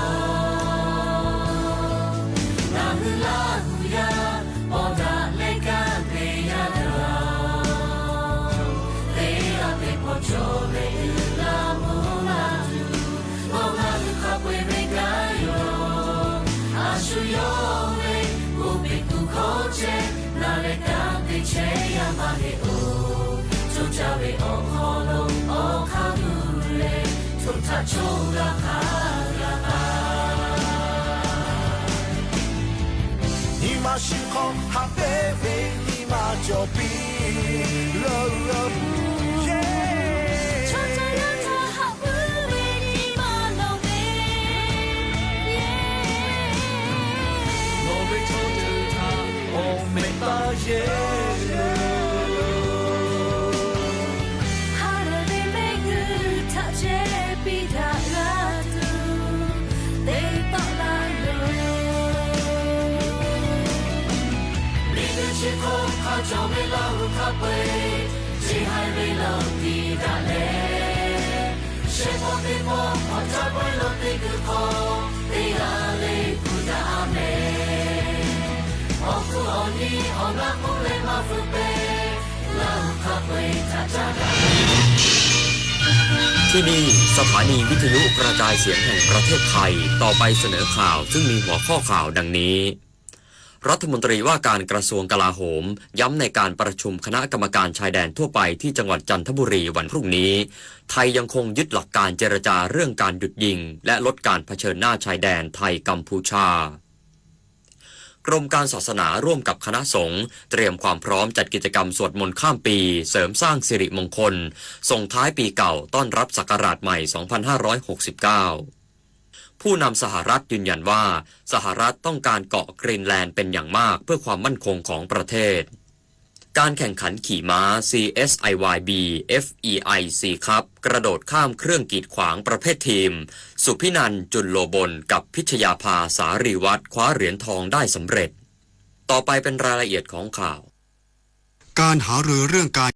Ngaˬ hui Laˇ huˍ yaˇ paw daꞈ leh kanˉ te yaˇ gaˬ. Teˇ g'aˇ teˇ pawˆ cawˬ leh uiˍ la mvuhˇ la tuˬ, nawˬ ngaˬ hui hk'a peu-eˬ ve kanˉ yoˬ. A shu yawˇ ve g'oˇ peꞈ kuˬ hkawˇ chehˇ, na leh kanˉ te chehˇ yaˇ maˇ heˆ-oˬ. Co caˇ ve awˬ hk'aw lo awˬ hk'aˇ nuˇ leh, co htaꞈ co g'a hk'a g'a ma. Nyi ma shiˍ hk'aw haꞈ pehnˇ ve nyi ma cawˬ piˇ. Chaw caˇ yaˇ htaꞈ haꞈ puiˉ ve nyi ma lawˬ ve, nawˬ ve chaw ceuˬ htaꞈ awˬ mehˍ taˇ yehˇ yoˬ. Ha lehˬ ve mehˆ g'uˇ htaꞈ chehˇ piˇ daꞈ g'a tuˬ, teˇ tawˆ la loˬ. Miˬguiˬ chi hk'oˆ hk'a cawˬ ve Laˇ huˍ hk'a peu-eˬ, chi haiˬ ve lo tiˍ daꞈ leh, shehˆ pawˆ teˇ pawˆ hk'awꞈ caˇ pawehˇ lo teˇ g'uiˬ hk'aw, teˇ g'aˇ le hpu daꞈ a mehˍ. Awˬ hkuˇ awˬ nyi awˬ naˆ k'oˆ leh maˇ feu pehˍ, Laˇ huˍ hk'a peu-eˬ htaꞈ caˇ daꞈ. ที่นี่ สถานีวิทยุกระจายเสียงแห่งประเทศไทย ต่อไปเสนอข่าว ซึ่งมีหัวข้อข่าวดังนี้ รัฐมนตรีว่าการกระทรวงกลาโหม ย้ำในการประชุมคณะกรรมการชายแดนทั่วไปที่จังหวัดจันทบุรีวันพรุ่งนี้ ไทยยังคงยึดหลักการเจรจาเรื่องการหยุดยิง และลดการเผชิญหน้าชายแดนไทยกัมพูชา กรมการศาสนาร่วมกับคณะสงฆ์เตรียมความพร้อมจัดกิจกรรมสวดมนต์ข้ามปี เสริมสร้างสิริมงคล ส่งท้ายปีเก่า ต้อนรับศักราชใหม่ สองพันห้าร้อยหกสิบเก้า ผู้นำสหรัฐยืนยันว่า สหรัฐต้องการเกาะกรีนแลนด์เป็นอย่างมากเพื่อความมั่นคงของประเทศ การแข่งขันขี่ม้า ซี เอส ไอ วาย บี เอฟ อี ไอ ซี Cup กระโดดข้ามเครื่องกีดขวางประเภททีม สุพินันท์ จุลโลบล กับ พิชยาภา สารีวัฒน์ คว้าเหรียญทองได้สำเร็จ ต่อไปเป็นรายละเอียดของข่าว การหารือเรื่องการ